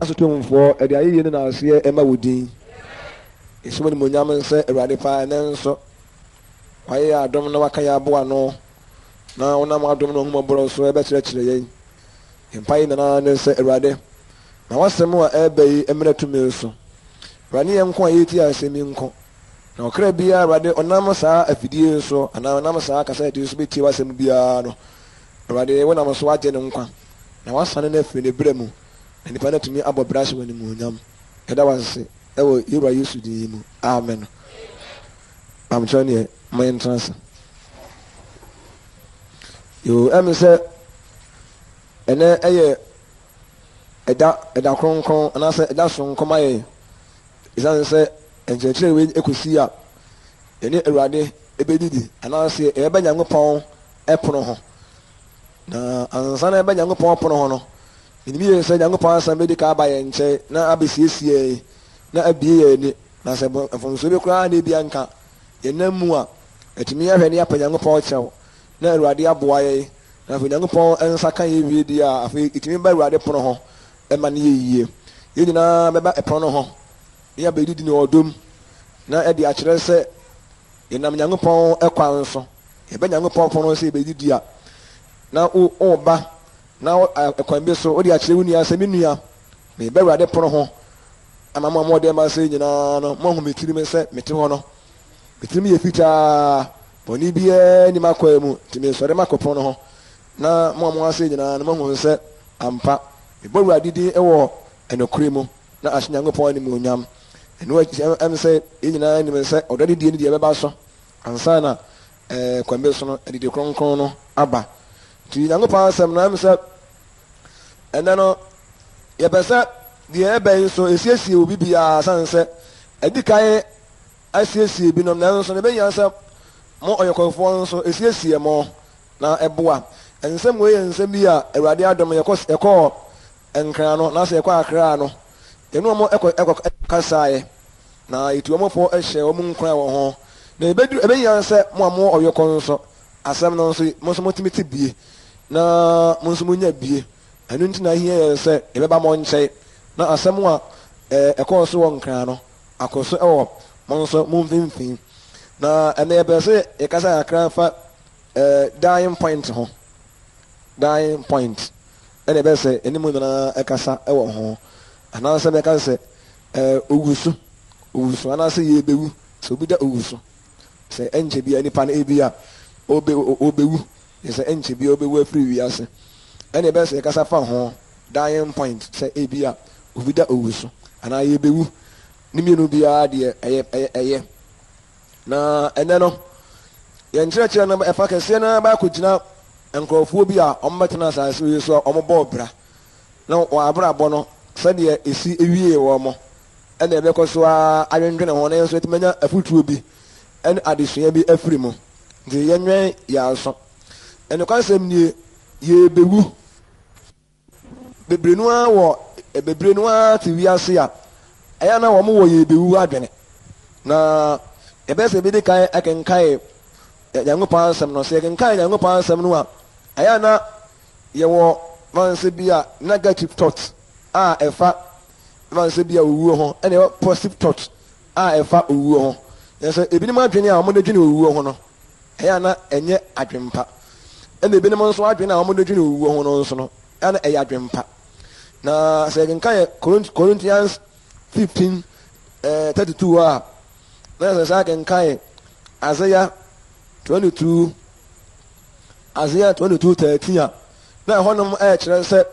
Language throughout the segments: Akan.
Aso Tumfoɔ, ɛde ayeyie ne naaseɛ ɛma wo din. Yɛhyɛ wo animuonyam sɛ Awurade paa ɛnɛ nso wayɛ yɛn adom na waka yɛn aboa ano na wonam w'adom ne w'ahummɔborɔ so ɛbɛkyerɛkyerɛ yɛn. Yɛn mpaeɛ nyinaa ne sɛ Awurade, ma w'asɛm a ɛreba yi mmra tumi so. Awurade yɛn nko a yɛretie asɛm yi nko, na ɔkra biara Awurade ɔnam saa afidie yi so anaa ɔnam saa kasɛɛte yi so bɛtie w'asɛm biara no, Awurade wonam so agye ne nkwa na wasane no afiri ne brɛ mu na nipa no atumi abɔ bra ahyɛ wo animuonyam. Yɛda wo ase wɔ yɛn Wura Yesu din mu. Amen. Pamkyɛw neɛ ma yɛntena ase. Yoo, ɛm sɛ ɛnɛ ɛyɛ ɛda ɛda kronkron anaasɛ ɛda soronko ma yɛn. Ɛsiane sɛ nkyerɛkyerɛ wei ɛkɔsi a yɛne Awurade ɛbɛdidi anaasɛ yɛbɛba Nyankopɔn ɛpono ho. Na ansa na yɛbɛba Nyankopɔn pono ho no, Minim yiye sɛ Nyankopɔn asɛm bedi kan aba yɛn nkyɛn na abesiesie yɛn na abue yɛn ani, na sɛ mfomso bi koraa na ebia anka yɛnam mu a, yɛatumi ahwɛ na yɛapɛ Nyankopɔn kyɛw na Awurade aboa yɛn, na afei Nyankopɔn nsa ka yɛn wie deɛ a, afei yɛtumi ba Awurade pono ho ma no yɛ yie. Yɛn nyinaa bɛba ɛpono no ho na yɛabɛdidi no ɔdɔ mu na ɛde akyerɛ sɛ yɛnam Nyankopɔn kwan so. Yɛba Nyankopɔn pono ho sɛ yɛbɛdidi a, na woreba Na wo, kwan bi so, wode akyerɛ wo nua sɛ, 'Me nua, mereba Awurade pono ho ama mo a mowɔ dɛm ase yi nyinaa no, moahu me tirim sɛ mete hɔ no. Me tirim yɛ fitaa, bɔne biara nni m'akwaa mu, nti meresɔre makɔ pono no ho, na mo a mowɔ ase yi nyinaa no, moahu sɛ ampa, mebɔ Awurade din wɔ nokorɛ mu, na ahyɛ Nyankopɔn animuonyam. Ɛno akyi, ɛm sɛ yɛn nyinaa nim sɛ ɔdɔ adidie no deɛ ɛbɛba so ansa na kwan bi so no, adidi kronkron no aba. Nti Nyankopɔn asɛm no, ɛm sɛ ɛnɛ no, yɛpɛ sɛ deɛ ɛbɛ yi nso esiesie obi biara sane sɛ adi kan asiesie binom, nanso no ɛbɛhia sɛ mo ɔyɔkɔfoɔ nso esiesie mo na ɛboa. Nsɛm wei yɛ nsɛm bi a Awurade adom yɛkɔ yɛkɔɔ Nkran no, na sɛ yɛkɔ Accra no, yɛne wɔn kɔ kɔ kasaeɛ, na yɛtu wɔn fo hyɛɛ wɔn nkuran wɔ ho. Na ɛbɛduru, ɛbɛhia sɛ mo a mowɔ ɔyɔkɔ nso, asɛm no nso, mo nso motumi te bie, na mo nso monya bie. Ɛno nti na ahia yɛn sɛ yɛbɛba mo nkyɛn, na asɛm a ɛkɔɔ so wɔ Nkran no akɔ so wɔ mo nso mo mfimfini. Na ɛnnɛ yɛpɛ sɛ yɛkasa kakra fa dying point ho. Dying point. Ɛna ɛbɛyɛ sɛ ɛne mu nyinaa ɛkasa wɔ ho. Anaasɛ mɛka sɛ owu so, owu so, anaasɛ yɛbɛwu, sɛ obi da owu so, sɛ ɛnkyɛ bia nipa no ebi a ɔbɛ ɔbɛwu, sɛ ɛnkyɛ bia ɔbɛwu afiri wiase. Ɛna ɛbɛyɛ sɛ yɛkasa fa ho, dying point, sɛ ebi a obi da owu so, anaa yɛbɛwu. Ne mmienu biara deɛ ɛyɛ ɛyɛ ɛyɛ. Na ɛnnɛ no, yɛn nkyerɛkyerɛ no ɛfa kɛseɛ no ara bɛakɔgyina nkurɔfoɔ bi a wɔbɛtena asase wei so a wɔbɔɔ bra, na wɔn abrabɔ no sɛdeɛ ɛsi wiee wɔn, ɛna ɛbɛkɔ so ara adwendwene ho, na yɛn nso yɛatumi anya afotuo bi ne adesua bi afiri mu. Nti yɛnwɛn yɛn aso. Nokwasɛm nie, yɛrebɛwu. Bebree no ara wɔ bebree no ara te wiase a ɛyɛ na wɔn wɔ yɛrebɛwu adwene. Na yɛbɛyɛ sɛ yɛbɛdi kan akenkan Nyankopɔn asɛm no. Sɛ yɛkenkan Nyankopɔn asɛm no a, ɛyɛ na yɛwɔ mansɛ bi a negative thought a ɛfa mansɛ bi a owuo ho, ɛna ɛwɔ positive thought a ɛfa owuo ho. Yɛn sɛ ebinom adwene a wɔde dwene owuo ho no, ɛyɛ a na ɛnyɛ adwempa. Ɛna ebinom nso adwene a wɔde dwene owuo ho no nso no, ɛyɛ na ɛyɛ adwempa. Na sɛ yɛkenkan yɛ Corinthians 15 32 a, na yɛsɛ sɛ akenkan Isaiah 22 Isaiah 22 13 a, na ɛhɔnom ɛrekyerɛ sɛ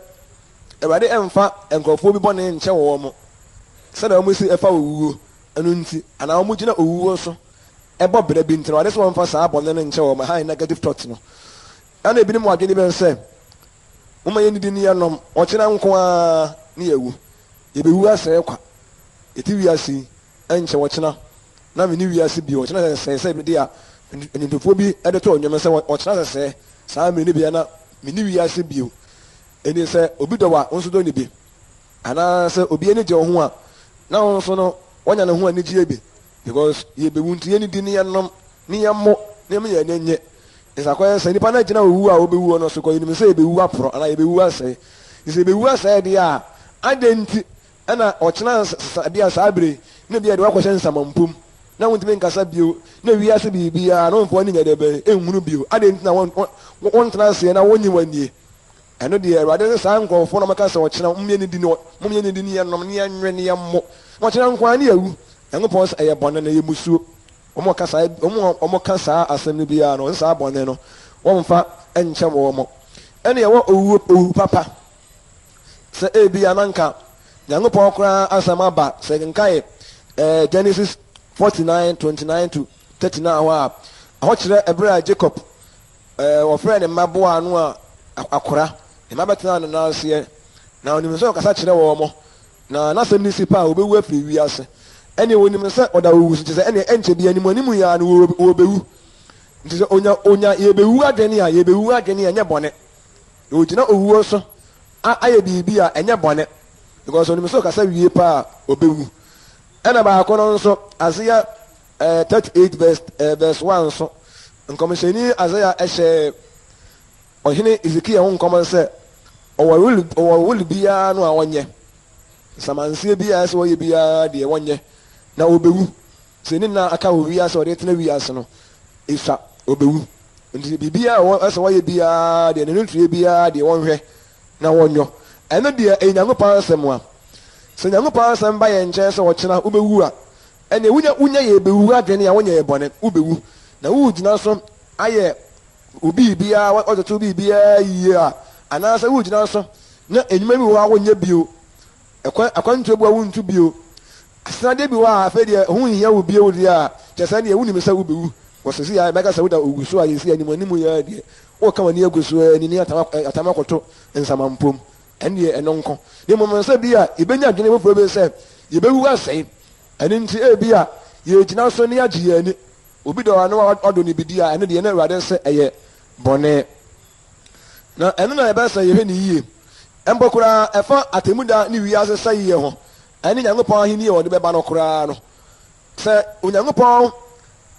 Awurade ɛmfa nkurɔfoɔ bi bɔne nkyɛ wɔn sɛdeɛ wɔn si ɛfa owuo ɛno nti, anaa wɔn gyina owuo so ɛbɔ bra bi nti na Awurade sɛ wɔmfa saa bɔne no nkyɛ wɔn, ɛha yɛ negative thought no. Ɛna ebinom wɔ adwene bɛn sɛ, momma yɛnnidi ne yɛnnom, ɔkyena nko ara ne yɛawu. Yɛbɛwu asɛe kwa. Yɛte wiase yi, ɛnkyɛ ɔkyena na menni wiase bio. Ɔkyena sɛsɛɛ sɛ mede a nnwontofoɔ bi de too nnwom sɛ ɔkyena sɛsɛɛ saa mmere no bia na menni wiase bio. Enti sɛ obi dɔ wo a, wo nso dɔ no bi. Anaa sɛ obi ani gye wo ho a, na wo nso no woanya ne ho anigyeɛ bi. Because yɛbɛwu nti yɛnnidi ne yɛnnom ne yɛmmo ne yɛmma yɛn ani nnye. Nti sɛ akɔyɛ sɛ nipa no agyina owu a ɔbɛwuo no so kɔ, yɛnim sɛ yɛbɛwu aporɔ anaa yɛbɛwu asɛe. Nti sɛ yɛbɛwu asɛe deɛ a, Adɛn nti na ɔkyena sesa bi a saa bere yi na ebia yɛde wo akɔhyɛ nsamanpo mu na wontumi nkasa bio na wiase biribiara no womfa w'ani nyɛ dɛ bɛn nhunu bio? Adɛn nti na wontena aseɛ na wonnye w'anie? Ɛno deɛ Awurade se saa nkurɔfoɔ no a wɔka sɛ ɔkyena mom yɛnnidi ne mom yɛnnidi ne yɛnnom ne yɛnwe ne yɛmmo na ɔkyena nko ara ne yɛawu. Nyankopɔn se ɛyɛ bɔne na ɛyɛ mmusuo. Wɔn a wɔka saa wɔn a wɔka saa asɛm no biara no, ɔse saa bɔne no wɔmfa nkyɛ wɔn. Ɛne ɛwɔ owuo owu papa. Sɛ ebia na anka Nyankopɔn koraa asɛm aba, sɛ yɛkenkan eh, Genesis 49, 29 to 39 hɔ a, ɛhɔ kyerɛ ɛberɛ a Jacob eh, wɔfrɛɛ ne mma boaa ano a akora, ne mma bɛtenaa ne nan aseɛ, na ɔnim sɛ ɔkasa kyerɛ wɔn, na n'asɛm no si pɛ a wɔbɛwu afiri wiase. Ɛneɛ wɔnim sɛ ɔda owu so, nti sɛ ɛneɛ ɛnkyɛ bi anim anim yi ara no wɔbɛwu. Nti sɛ onya onya yɛbɛwu adwene a, yɛbɛwu adwene a ɛnyɛ bɔne. Na ogyina owuo so ayɛ biribi a ɛnyɛ bɔne because onim sɛ ɔkasa wie paa a ɔbɛwu. Ɛna baako no nso Isaiah 38 verse, verse 1 nso nkɔmhyɛni Isaiah hyɛɛ ɔhene Ezekiel ho nkɔm sɛ ɔwɔ wele ɔwɔ wele biara no a ɔnyɛ nsamanseɛ biara sɛ ɔyɛ biara deɛ wɔnyɛ na ɔbɛwu. Sɛ ne nna a aka wɔ wiase a ɔde retena wiase no sua, obewu. Nti biribiara a ɛwɔ sɛ wɔyɛ biara deɛ, ne ntotoeɛ biara deɛ, wɔnhwɛ na wɔnyɔ. Ɛno deɛ, ɛyɛ Nyankopɔn asɛm a. Sɛ Nyankopɔn asɛm ba yɛn nkyɛn sɛ ɔkyena wobɛwu a, ɛnneɛ wonya wonya yɛrebɛwu adwene a, wonyɛɛ bɔne, wobɛwu. Na woregyina so ayɛ wo biribiara, woatoto biribiara yie a, anaasɛ woregyina so na nnwuma bi wɔ hɔ a wonyɛ bio, ɛkwan akwantuo bi wɔ hɔ a wontu bio, Asenadeɛ bi wɔ hɔ a afei deɛ ɛho nhia wo bio deɛ a, kyerɛ sɛ ɛndeɛ wonim sɛ wobɛwu. Wɔ sɛsi a yɛbɛka sɛ woda owu so a yɛsi anim anim yi ara deɛ, woreka w'ani agu so ara ni ne atam atam akɔto nsamampom. Ɛndeɛ ɛno nko. Na mmom sɛ bi a yɛbɛnya adwene foforɔ bi sɛ yɛbɛwu asɛe. Ɛno nti ebia yɛregyina so ne yɛagye yɛn ani. Obi dɔ a na wadɔ no bi di a, ɛno deɛ na Awurade sɛ ɛyɛ bɔne. Na ɛno na yɛbɛsɛ yɛhwɛ no yie. Mpo koraa ɛfa atemmuda ne wiase sɛeɛ ho, ɛne Nyankopɔn ahenni a ɔde bɛba no koraa no. Sɛ Onyankopɔn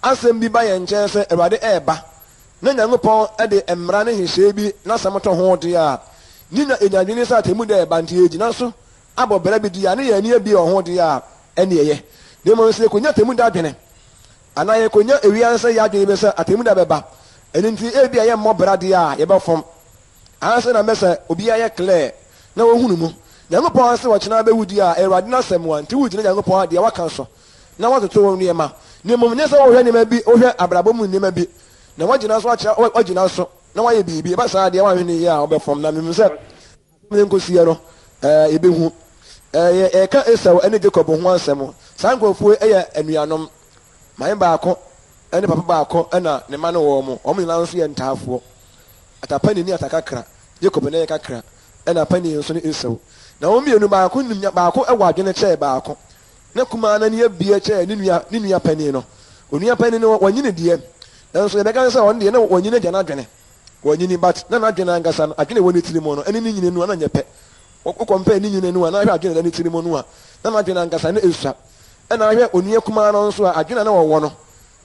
asɛm bi ba yɛn nkyɛn sɛ Awurade reba, na Nyankopɔn de mmara ne nhyehyɛe bi n'asɛm to ho deɛ a, ne nya yɛnya adwene sɛ atemmuda reba nti yɛgyina so abɔ bra bi deɛ a, ne yɛn ani abue wɔ ho deɛ a, ɛnne ɛyɛ. Na mmom sɛ yɛkɔnya atemmuda adwene, anaa yɛkɔnya ewiase yɛ adwene bi sɛ atemmuda bɛba, ɛno nti ebia yɛmmɔ bra deɛ a, yɛbɛfom. Ansa na mɛsɛ obiara yɛ clear na wɔhunu mu. Nyankopɔn se ɔkyena bɛwu di a, ɛyɛ Awurade n'asɛm a, nti wogyina Nyankopɔn a deɛ waka so na woatoto wo nneɛma. Na mmom nyɛ sɛ wohwɛ nneɛma bi, wohwɛ abrabɔ mu nneɛma bi na woagyina so akyerɛ, woagyina so na woayɛ biribi. Ɛba saa deɛ woanhwɛ no yie a wobɛfam. Na menim sɛ asɛm no nkɔsiiɛ no, ɛɛ, yɛbɛhu. Ɛɛ, yɛreka Esau ne Jacob ho asɛm. Saa nkurɔfoɔ yi yɛ anuanom. Maame baako ne papa baako na ne mma no wɔ wɔn. Wɔn nyinaa nso yɛ ntaafoɔ. Atapani ne atakakra, Jakob na ɛyɛ kakra, ɛna panin nso ne Esau. Na wɔn mmienu, baako nim nya, baako wɔ adwene kyɛɛ baako. Na kumaa no ani abue kyɛɛ ne nua, ne nua panin no. Onua panin no, wanyini deɛ, nanso yɛbɛka sɛ ɔno deɛ na wanyini agya n'adwene. Wanyini, but na n'adwene ankasa no, adwene a ɛwɔ ne tiri mu no, ɛne ne nyini no, na nyɛ pɛ. Wo compare ne nyini no a, na ahwɛ adwene a ɛda ne tiri mu no a, na n'adwene ankasa no esua. Ɛna ahwɛ onua kumaa no nso a, adwene a na ɔwɔ no,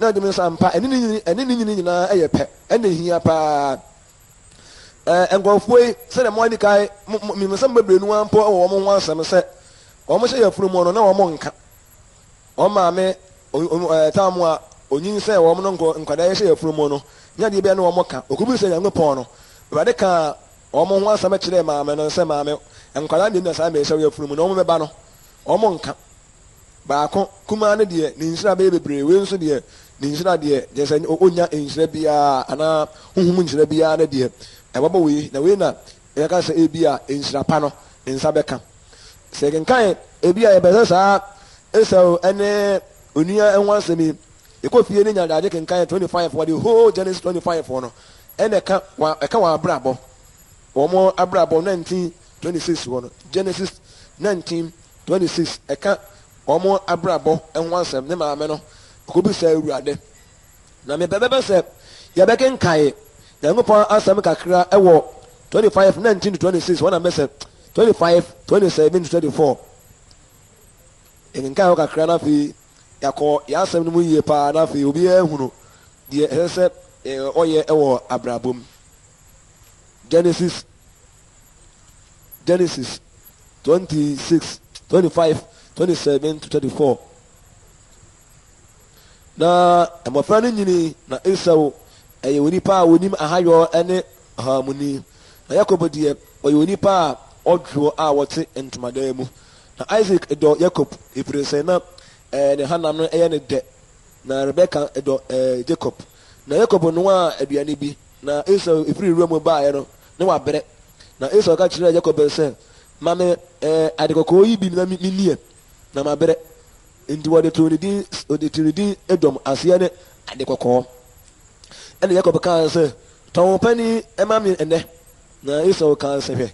na ɛde me nsa ampa, ɛne ne nyini, ɛne ne nyini nyinaa yɛ pɛ. Ɛna ehia paa. Ɛɛ, nkurɔfoɔ yi, sɛdeɛ mo adi kan, mo, mo, menim sɛ mo bebree no ara mpo wɔ wɔn ho asɛm sɛ, wɔn hyɛ yafunu mu no, na wɔn nka. Wɔn maame, o, o, ɛɛ, tam a onyinsɛn wɔn no nko, nkwadaa yi hyɛ yafunu mu no, nyɛ adeɛ biara na wɔn ka. Wɔkɔbisa Nyankopɔn no, Awurade kaa wɔn ho asɛm kyerɛɛ maame no sɛ, Maame, nkwadaa mmienu na saa mmehyɛ wo yafunu mu, na wɔn bɛba no, wɔn nka. Baako, kumaa no deɛ, ne nhyira bɛyɛ bebree, wei nso deɛ, ne nhyira deɛ, kyerɛ sɛ ɔnnya nhyira biara anaa honhom nhyira biara no deɛ, ɛbɛbɔ wei, na wei na yɛka sɛ ebia nhyira pa no, ne nsa bɛka. Sɛ yɛkenkan ebia yɛpɛ sɛ saa Esau ne onua ho asɛm yi, yɛkɔ fie ne nya adagye kenkan 25 wɔ the whole Genesis 25 no, ɛna ɛka ɛka wɔn abrabɔ, wɔn abrabɔ 1926 hɔ no, Genesis 19 26, ɛka wɔn abrabɔ ho asɛm, ne maame no kɔbisaa Awurade. Na mepɛ bɛbɛ sɛ yɛbɛkenkae Nyankopɔn asɛm kakra wɔ 25, 19 to 26, hɔ na mɛsɛ 25, 27 to 34. Yɛkenkae hɔ kakra na afei yɛakɔ yɛn asɛm no mu yie paa na afei obiara ahunu deɛ ɛsɛ sɛ ɔyɛ wɔ abrabɔ mu. Genesis Genesis. 26, 25, 27 to 34. Na mmɔfra no nyinii, na Esau yɛ onipa a ɔnim ahayɔ ne ɔhahamuni, na Yakob deɛ, ɔyɛ onipa a ɔdwoɔ a ɔte ntomadan mu. Na Isak dɔ Yakob, ɛfiri sɛ na ne hanam no yɛ no dɛ, na Rebeka dɔ Jakob. Na Yakob noaa aduane bi, na Esau firi wuram baeɛ no, na wabrɛ. Na Esau ka kyerɛɛ Yakob sɛ, Ma me ade kɔkɔɔ yi bi na menni ɛ, na mabrɛ. Enti wɔde too ne din, wɔde too ne din Edom, aseɛ ne ade kɔkɔɔ. Ɛnna Yakob kaa sɛ, Tɔn wo panin ma me ɛnnɛ. Na Esau kaa sɛ, Hwɛ,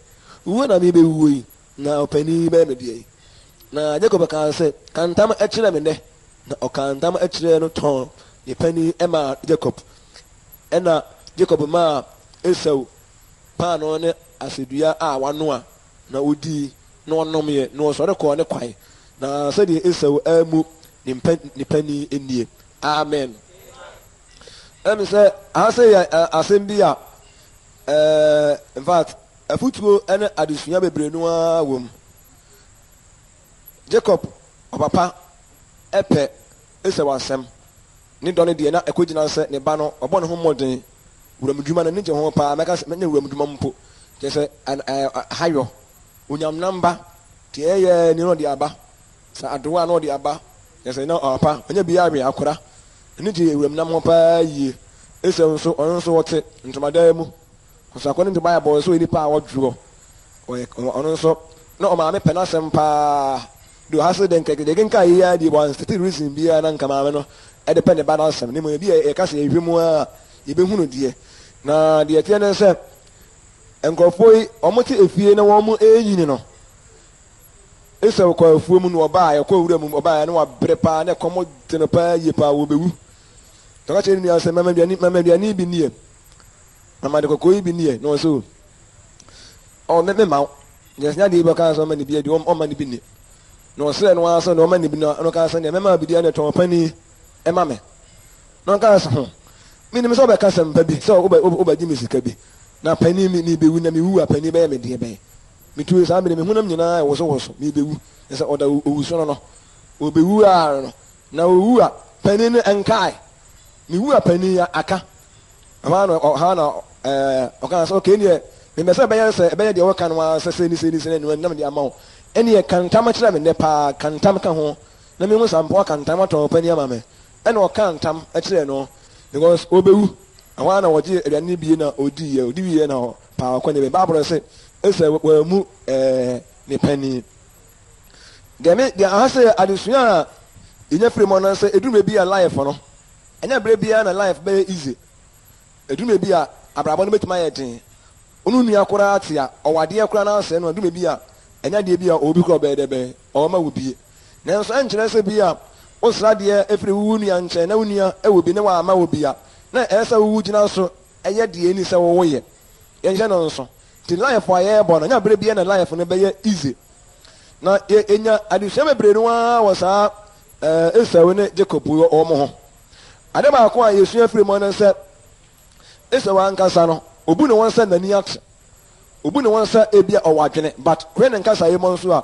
wuo na merebɛwuo yi, na ɔpanin yi bɛyɛ me deɛ yi. Na Yakob kaa sɛ, Ka ntam kyerɛ me nnɛ. Na ɔkaa ntam kyerɛɛ no tɔn ne panin maa Yakob. Ɛnna Yakob maa Esau paanoo ne asɛdua a wanoa, na ɔdii, na ɔnomeeɛ, na ɔsɔre kɔɔ ne kwan. Na sɛdeɛ Esau ammu ne mpa ne panin nie. Amen. Ɛm sɛ aha sɛ yɛ asɛm bi a ɛɛ in fact afutuo ne adesua bebree no ara wɔ mu. Jacob ɔpapa pɛ Esau asɛm. Ne dɔ no deɛ na ɛkɔgyina sɛ ne ba no ɔbɔ ne ho mmɔden wuram dwuma n'ani gye ho paa mɛka sɛ mɛnyɛ wuram dwuma mpo kyerɛ sɛ hayɔ onyam namba deɛ ɛyɛ ni na ɔde aba sɛ adowa na ɔde aba kyerɛ sɛ na ɔpa ɔnyɛ bi awe akora n'ani gye wuram nam ho paa yie. Esau nso ɔno nso ɔte ntomadan mu. Nso according to Bible nso ɔyɛ nipa a ɔdwoɔ. Ɔyɛ ɔno nso na ɔmaame pɛ n'asɛm paa. Do ha se dɛn kɛkɛ deɛ kenkan yi ara deɛ wɔn state reason biara na nka maame no ɛde pɛ ne ba n'asɛm. Ne mu ebi yɛ yɛka sɛ yɛhwɛ mu a yɛbɛhunu deɛ. Na deɛ ɛteɛ ne sɛ nkurɔfoɔ yi wɔn te efie na wɔn ɛrenyini no. Esau kɔ afuo mu na ɔbaa ɛkɔ wura mu ɔbaa na wabrɛ paa na ɛkɔm de no paa yie paa wɔbɛwu. Ɔka kyerɛ ne nua sɛ mama aduane mama aduane bi nie. Mama ade kɔkɔɔ yi bi nie. Na ɔsɛ o ɔ me me ma wo. Deɛ sɛ adeɛ bi ɔka sɛ ɔma ne bi adi ɔma ne bi ni. Na ɔsrɛ no ara sɛ na ɔma ne bi na ɔno ka sɛ deɛ mɛma bi deɛ na tɔn panin ɛma me. Na ɔka sɛ ho menim sɛ ɔbɛka sɛm pa bi sɛ wobɛgye me sika bi na panin me mebewu na mewu a panin bɛyɛ me deɛ bɛn. Metuo saa mede me honam nyinaa ɛwosowoso mebewu. Sɛ ɔda owuso no no obewu ara no na owu a panin no nkae. Mewu a panin aka. Ɛhɔ ara na ɛhɔ ara na ɛɛ ɔkaa sɛ, okay neɛ mepɛ sɛ ɛbɛyɛ sɛ ɛbɛyɛ deɛ wɔka no ara sɛ sei ne sei ne sei ne nam de ama wo. Ɛneɛ ka ntam kyerɛ me nnɛ paa, ka ntam ka ho na mehu sɛ ampa woaka ntam atɔn wo panin ama me. Ɛna ɔkaa ntam kyerɛɛ no because ɔbɛwu. Ɛhɔ ara na wɔgyee aduane no bie na ɔdiiɛ. Ɔdi wieɛ na ɔpaa ɔkɔ ne baabi. Bible no se Esau wammu ɛɛ ne panin. Deɛ me deɛ aha sɛ adesua a yɛnya firi mu no sɛ ɛduru baabi a life no ɛnyɛ berɛ biara na life bɛyɛ easy. Ɛduru baabi a abrabɔ no bɛtumi ayɛ den. Wo ne wo nua koraa te a, ɔwɔ adeɛ koraa na asɛe no a, ɛduru baabi a ɛnyɛ adeɛ bi a ɔwɔ bi koraa ɔbɛyɛ dɛ bɛn, ɔbɛma wo bie. Nanso ɛnkyerɛ sɛ bi a wosra adeɛ firi wo nua nkyɛn na wo nua wɔ bi na wamma wo bi a, na ɛyɛ sɛ wo gyina so yɛ deɛ ɛnni sɛ woyɛ. Yɛnhyɛ no nso. Nti life a yɛrebɔ no, ɛnyɛ berɛ biara na life no bɛyɛ easy. Na yɛnya adesua bebree no ara wɔ saa Esau ne Jacob wɔn ho. Ade baako a yɛsua firi mu ne sɛ, Esau ankasa no, obu ne ho sɛ n'ani ate. Obu ne ho sɛ ebia ɔwɔ adwene, but kore ne nkasaeɛ mu nso a,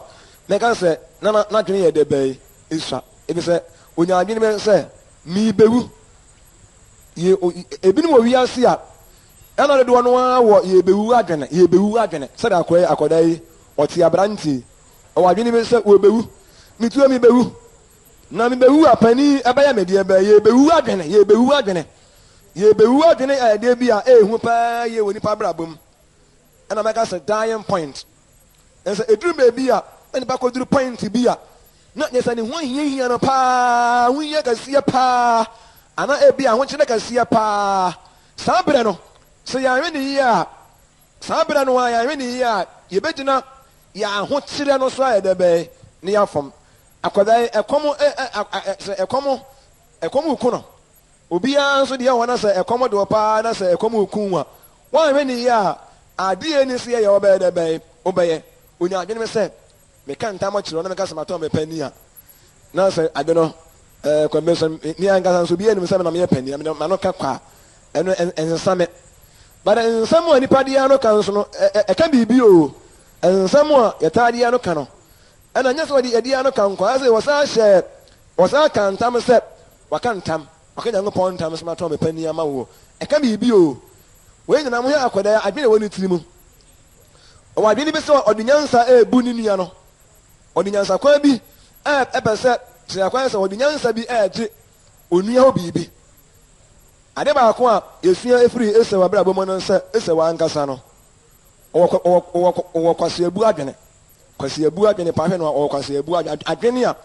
mɛka sɛ na n'adwene yɛ dɛ bɛn esua. Efisɛ onya adwene bi sɛ, merebɛwu. Yɛ, ebinom wɔ wiase a, ɛna dodoɔ no ara wɔ yɛrebɛwu adwene, yɛrebɛwu adwene. Sɛdeɛ akɔda yi, akɔda yi, ɔte aberanteɛ yi, ɔwɔ adwene bi sɛ wɔrebɛwu. Metuo mebewu, na mebewu a panin ɛbɛyɛ me deɛ bɛyɛ. Yɛbewu adwene, yɛbewu adwene, yɛbewu adwene yɛ adeɛ bi a ɛyɛ hu paa yie wɔ nipa abrabɔ mu. Ɛna mɛka sɛ dying point. Ɛsɛ ɛduru baabi a na nipa kɔduru point bi a na nyɛ sɛ ne ho hiahia no paa, ho hia kɛseɛ paa, anaa ebi ahokyerɛ kɛseɛ paa. Saa berɛ no, sɛ yɛanhwɛ ne yie a, Saa berɛ no ara, yɛanhwɛ no yie a, yɛbɛgyina yɛn ahokyerɛ no so ayɛ dɛ bɛn ne yɛafam. Akwadaa yi, ɛkɔm ɛ ɛ ɛ sɛ ɛkɔm ɛkɔm reku no. Obiara nso deɛ wɔ na sɛ ɛkɔm de wo paa na sɛ ɛkɔm reku wo a, woanhwɛ no yie a, adeɛ ɛnni sɛ yɛyɛ wobɛyɛ dɛ bɛn wobɛyɛ. Ɔnya adwene sɛ, meka ntam kyerɛ wo na meka sɛ matɔn me panin a, na sɛ ade no ɛɛ kwan bi so me ankasa nso obiara nim sɛ me na meyɛ panin, mede m'ano ka kwa a, ɛno ɛnsesa me. But nsɛm a nipa de ano ka nso no, ɛka biribi o. Nsɛm a yɛtaa de ano ka no, ɛna nyɛ sɛ wɔde yɛde ano ka nko ara, sɛ wɔsan hyɛ, wɔsan ka ntam sɛ, waka ntam, waka Nyankopɔn ntam sɛ matɔn me panin ama woɔ. Ɛka biribi o. Wei nyinaa mohwɛ akwadaa yi adwene a ɛwɔ ne tiri mu. Ɔwɔ adwene bi sɛ ɔde nyansa rebu ne nua no. Ɔde nyansakwan bi ɛpɛ sɛ kyerɛ kwan sɛ ɔde nyansa bi regye onua hɔ biribi. Ade baako a yɛsua firi Esau abrabɔ mu no sɛ Esau ankasa no, ɔwɔ kwaseabu adwene. Kwaseabu adwene paa hwɛ no a ɔwɔ kwaseabu adwene a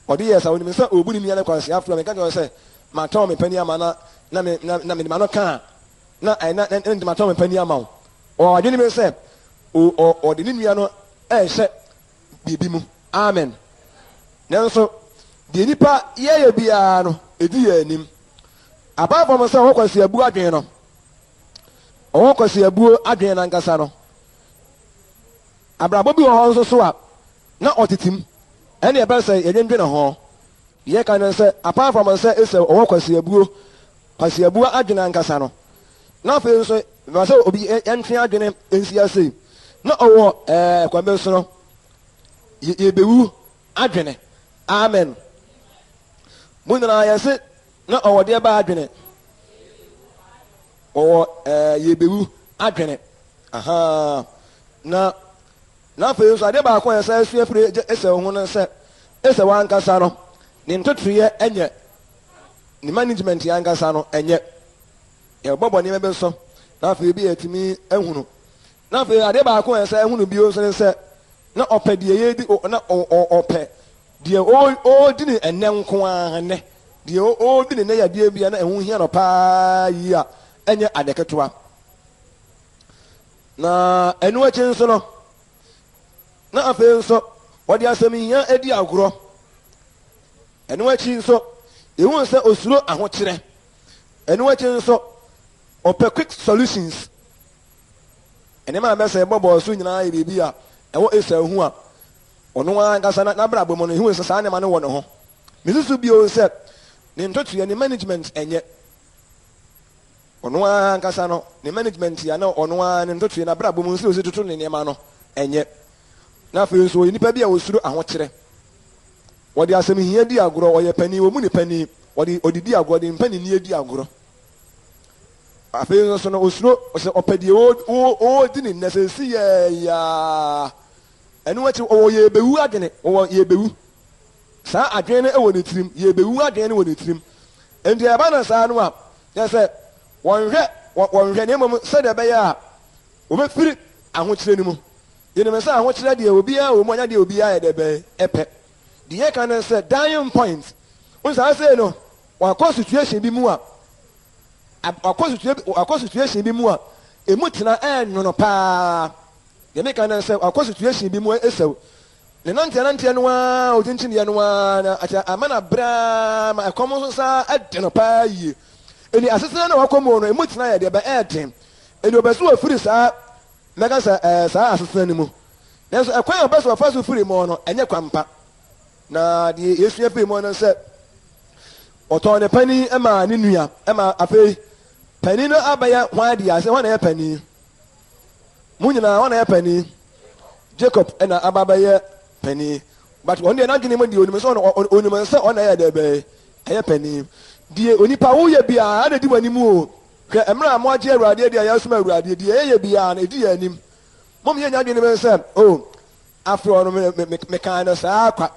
ɔde yɛɛ saa. Ɔnim sɛ ɔrebu ne nua no kwaseafo a meka kyerɛ no sɛ matɔn me panin ama na na me na na mede m'ano ka a na na na na matɔn me panin ama wo. Ɔwɔ adwene bi sɛ ɔde ne nua no rehyɛ biribi mu. Amen. Nanso deɛ nipa yɛyɛ biara no, ɛdi yɛn anim. Apart from sɛ ɔwɔ kwasiabuo adwene no, ɔwɔ kwasiabuo adwene no ankasa no, abrabɔ bi wɔ hɔ nso so a na ɔtete mu. Ɛne ɛbɛ sɛ yɛdwendwene ho. Deɛ yɛka ne sɛ apart from sɛ Esau ɔwɔ kwasiabuo, kwasiabuo adwene ankasa no, na afei nso mema sɛ obi yɛntwe adwene nsi ase na ɔwɔ ɛɛ kwan bi so no yɛbɛwu adwene. Amen. Mo nyinaa yɛse na ɔwɔ deɛ ba adwene. Ɔwɔ ɛɛ yɛbɛwu adwene. Ahaa. Na na afei nso adeɛ baako a yɛsan sua firi Esau ho no sɛ Esau ankasa no ne ntotoeɛ nyɛ ne management ankasa no ɛnyɛ. Yɛbɔbɔ nneɛma bi so na afei bi yɛtumi ahunu. Na afei adeɛ baako a yɛsan ahunu bio nso ne sɛ na ɔpɛ deɛ yɛdi na ɔpɛ deɛ ɔredi ne ɛnɛ nko ara nnɛ deɛ ɔredi ne nnɛ yɛ adeɛ bi a na ɛho hia no paa yie a ɛnyɛ ade ketewa. Na ɛno akyi nso no, na afei nso ɔde asɛm hia adi agorɔ. Ɛno akyi nso, yɛhu sɛ osuro ahokyerɛ. Ɛno akyi nso, ɔpɛ quick solutions. Nneɛma a mɛsɛ bɔbɔɔ so nyinaa yɛ biribi a ɛwɔ Esau ho a ɔno ara ankasa n'abrabɔ mu no, yɛhu sɛ saa nneɛma no wɔ ne ho. Mesusu bio sɛ ne ntotoeɛ, ne management nyɛ. Ɔno ara ankasa no, ne management a na ɔno ara ne ntotoeɛ, n'abrabɔ mu sɛ ɔsi toto ne nneɛma no nyɛ. Na afei nso ɔyɛ nipa bi a ɔsuro ahokyerɛ. Wɔde asɛm hia di agorɔ, ɔyɛ panin, wɔmu ne panin, wɔde ɔde di agorɔ, ɔde mpaninnie di agorɔ. Afei nso no, ɔsuro sɛ ɔpɛ deɛ ɔredi ne nnɛ sɛ ɛsi yɛɛyaa. Ɛno akyi ɔwɔ yɛbɛwu adwene, ɔwɔ yɛbɛwu. Saa adwene no wɔ ne tirim, yɛbɛwu adwene no wɔ ne tirim. Enti ɛba no saa no a, kyerɛ sɛ wɔnhwɛ, wɔnhwɛ na mmom sɛdeɛ ɛbɛyɛ a wɔbɛfiri ahokyerɛ no mu. Yɛnim sɛ ahokyerɛ deɛ obiara wɔ mu anyɛ deɛ obiara yɛ dɛ bɛn ɛpɛ. Deɛ yɛka ne sɛ dying point. Wo saa sei no, wakɔ situation bi mu a, wakɔ situation bi mu a, emu tena ɛnwono paa. Deɛ meka ne sɛ wakɔ situation bi mu esau. Ne nanteɛ nanteɛ no ara, okyinkyiniiɛ no ara, na akyɛ ama no abrɛ ara ma ɛkɔm nso saa ɛde no paa yie. Ɛni asetena no a wakɔ mu no, emu tena yɛ deɛ bɛ ɛɛden. Ɛni ɔpɛ sɛ ɔfiri saa, mɛka sɛ ɛɛ saa asetena no mu. Nanso ɛkwan a ɔpɛ sɛ ɔfa so firi mu no, ɛnyɛ kwan pa. Na deɛ yɛsua firi mu no sɛ, ɔtɔn ne panin maa ne nua, ɛma afei panin no abɛyɛ hwan dea, sɛ hwan na ɛyɛ panin? Mo nyinaa hwan na ɛyɛ panin? Jacob na aba bɛyɛ panin. But ɔno deɛ n'adwene mu deɛ onim sɛ ɔno onim sɛ ɔno na ɛyɛ dɛ bɛyɛ ɛyɛ panin. Deɛ onipa woyɛ biara na edi w'anim o. Hwɛ mmerɛ a moagye Awurade adi a yɛresom Awurade deɛ yɛyɛ biara no edi yɛn anim. Mom yɛnya adwene mu sɛ oh afei ɔno me me mekaa no saa kwa.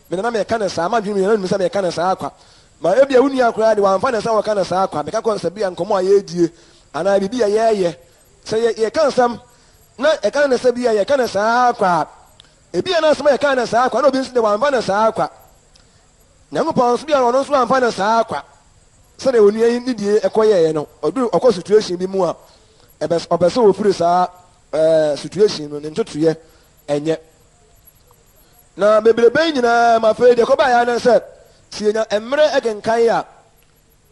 Me nana meka no saa m'adwene mu yɛn nim sɛ meka no saa kwa. Ma ebia wo nua koraa de wamfa ne nsa wɔka no saa kwa. Meka kɔ sɛ bia nkɔmmɔ a yɛredie anaa biribi a yɛreyɛ. Sɛ yɛ yɛka nsɛm na yɛka no sɛ bia yɛka no saa kwa a, ebia na asɛm a yɛka no saa kwa na obi nso de wamfa no saa kwa. Nyankopɔn nso bia ɔno nso amfa no saa kwa. Sɛdeɛ onua yi ne die ɛkɔyɛeɛ no, ɔduru ɔkɔ situation bi mu a, ɛbɛ ɔpɛ sɛ ɔfiri saa ɛɛ situation no ne ntotoeɛ ɛnyɛ. Na bebrebe yi nyinaa ma afei deɛ ɛkɔbaeɛ ara ne sɛ, sɛ yɛnya mmerɛ ɛkenkan a,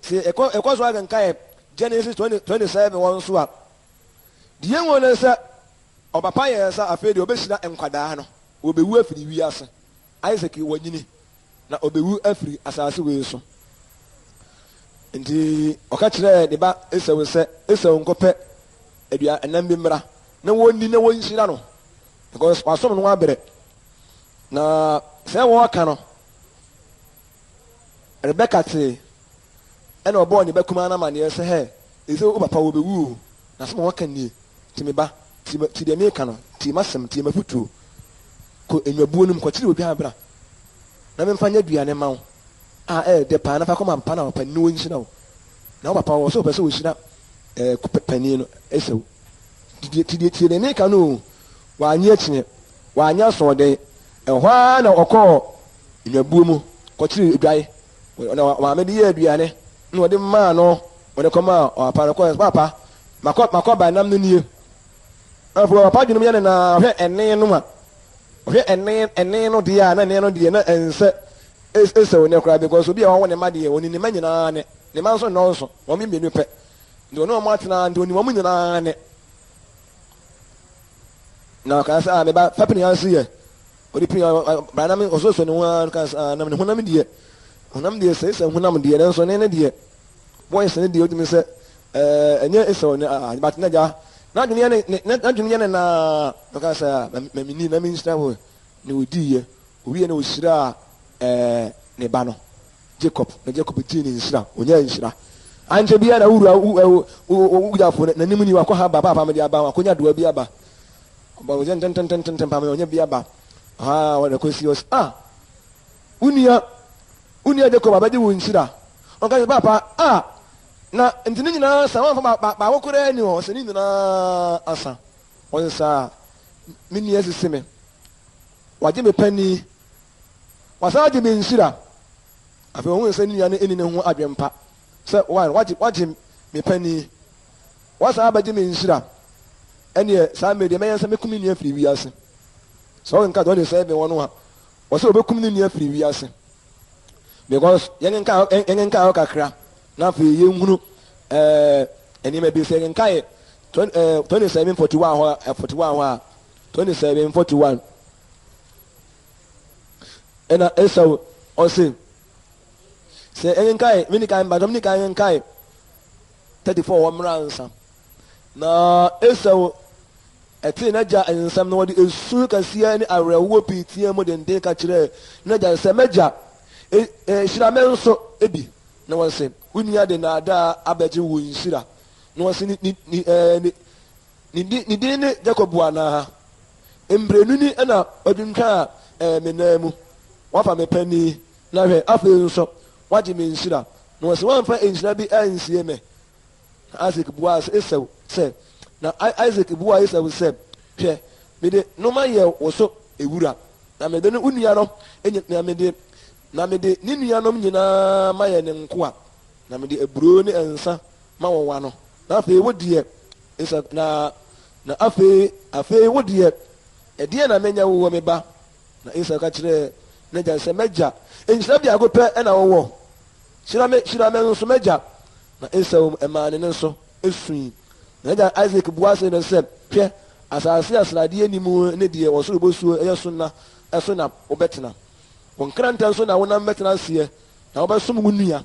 sɛ yɛkɔ yɛkɔ so akenkan Genesis 20 27 hɔ nso a, deɛ yɛhu ne sɛ ɔba pa yɛɛ sɛ afei deɛ ɔbɛhyira nkwadaa no, wɔbɛwu afiri wiase. Isaac wanyini na ɔbɛwu afiri asase wei so. Nti ɔka kyerɛɛ ne ba Esau sɛ, Esau nkɔpɛ aduanam bi mmra na wɔnni na wɔnhyira no. Because wasom no abrɛ. Na sɛ wɔreka no, Rebeka tee, ɛna ɔbɔɔ ne ba kumaa no amanneɛ sɛ, Hɛ, ɛsɛ wo papa wɔbɛwu o, na asɛm a wɔka nie. Nti me ba, tie tie deɛ meka no, tie m'asɛm, tie m'afotuo. Kɔ nnwabuo no mu, kɔkyere odwan bra, na memfa nyɛ aduane mma wo a ɛyɛ dɛ paa, na fa kɔma papa na ɔpanin no ɔnhyira wo. Na wo papa wɔ sɛ ɔpɛ sɛ ɔhyira ɛɛ panin no, Esau. Tie tie tie deɛ meka no o. Wannye akyinnye, wanyɛ asoɔden. Ɛhɔ ara na ɔkɔɔ nnwabuo mu kɔkyeree odwan, na maame de yɛɛ aduane, na ɔde maa no, ɔde kɔmaa ɔpapa no. Ɔkɔe sɛ, Papa, makɔ makɔ ba nam no nie. Afei ɔpapa adwenem yɛ no naa, ɔhwɛ ɛne no a, ɔhwɛ ɛne ɛne no deɛ a, na ɛne no deɛ na ɛnsɛ Esau ne koraa, because obi a wawo ne mma deɛ, ɔnim ne mma nyinaa ne, ne mma nso nnɔɔso, wɔn mmienu pɛ. Nti ɔne wɔn atena, nti ɔnim wɔn nyinaa ne. Na ɔkaa sɛ, Ah, me ba, fa pini ha nso yɛ. Ɔde pini bra na ɔsosɔ ne ho ara kaa sɛ, Ah, na ne honam deɛ, honam deɛ sɛ Esau honam deɛ, nanso ne ne deɛ, voice ne deɛ, ɔtumi sɛ, ɛɛ, ɛnyɛ Esau ne, ah, but n'agya, n'adwene yɛ ne, ne, n'adwene yɛ ne naa. Ɔkaa sɛ, Ah, ma menni na menhyira wo. Na ɔdiiɛ. Ɔwieɛ na ɔhyiraa, ɛɛ, ne ba no. Jacob, na Jacob gyee ne nhyira, onyaa nhyira. Ankyɛ biara na wura wo Yudafo n'anim ni, wakɔ ha ba, paapa mede aba, wakonya doa bi aba. Ɔbɔ ɔgye ntentententen paa ɔnya bi aba. Ha wɔde kɔsi ɔsi, ah, wo nua, wo nua Jacob abɛgye wo nhyira. Ɔka sɛ, paapa, ah, na nti ne nyinaa sa, wɔamfa baako koraa ni hɔ, ɔsɛ ne nyinaa asa. Ɔsɛ saa, me nua sisi me, wagye me panin. Wasan agye me nhyira. Afei ohuu sɛ ne nua no nni ne ho adwempa sɛ, One, wagye, wagye me panin. Wasan abɛgye me nhyira. Ɛnneɛ, saa mmerɛ deɛ mɛyɛ sɛ mɛkum me nua afiri wiase. Sɛ wokenka 27 hɔ no a, ɔsɛ ɔbɛkum ne nua afiri wiase. Because yɛnkenka yɛnkenka hɔ kakra na afei yɛnhunu ɛɛ nneɛma bi. Sɛ yɛkenka yɛ 27 41 hɔ 41 hɔ a, 27 41. Ɛna Esau ɔse, sɛ ɛnkenkae, mene kan mpakyɛ mene kan nkenkae 34 hɔ mmra ansa. Na Esau ɛtee n'agya nsɛm no, ɔde esu kɛseɛ ne awerɛhoɔ pii teaa mu denden ka kyerɛɛ n'agya sɛ, M'agya, hyira me nso bi. Na ɔse, Wo nua de nnaadaa abɛgye wo nhyira. Na ɔse, ne, ne, ne, Ne din, ne din ne Jacob anaa? Mprenu ni na watwintwan me nan mu, wafa me panin, na hwɛ, afei nso wagye me nhyira, na ɔse wamfa nhyira bi ansie me. Na Isak buaa Esau sɛ, na Isak buaa Esau sɛ, Hwɛ, mede no mayɛ wo so wura, na mede no wo nua no, na mede, na mede ne nuanom nyinaa mayɛ ne nkoa, na mede aburoo ne nsa ma wɔn ano. Na afei wo deɛ, Isak, na, na afei, afei wo deɛ, ɛdeɛn na menyɛ woɔ, me ba? Na Esau ka kyerɛɛ n'agya sɛ, M'agya, nhyira biako pɛ na wowɔ? Hyira me, hyira me nso, m'agya. Na Esau maa ne nne so sui. Na n'agya Isak bua see no sɛ, Hwɛ, asase a sradeɛ nni mu ne deɛ ɔsoro bosuo yɛ so na so na wobɛtena. Wo nkrantɛ so na wonam bɛtena aseɛ, na wobɛsom wo nua.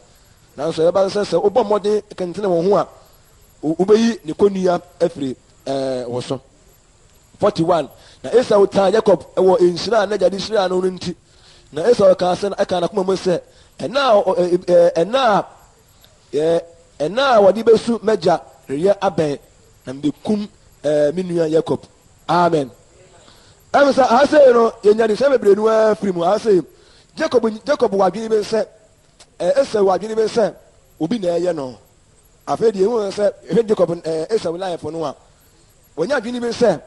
Nanso ɛbɛba sɛ sɛ wobɔ mmɔden kentene wo ho a, wobeyi ne kɔnnua afiri wo so. 41 na Esau taa Yakob wɔ nhyira a n'agya de hyiraa no no nti. Na Esau kaa sɛ ɛkaa n'akoma mu sɛ, ɛna a ɛna a ɛna a wɔde bɛsu m'agya reyɛ abɛn, na mede kum me nua Yakob. Amen. Ɛm sɛ aha sei no yɛnya adesua bebree no ara firi mu. Aha sei Jacob Jacob wɔ adwene bi sɛ Esau wɔ adwene bi sɛ obi na ɛyɛ no. Afei deɛ ehu sɛ ehwɛ Jacob ɛɛ Esau life no a, wɔnya adwene bi sɛ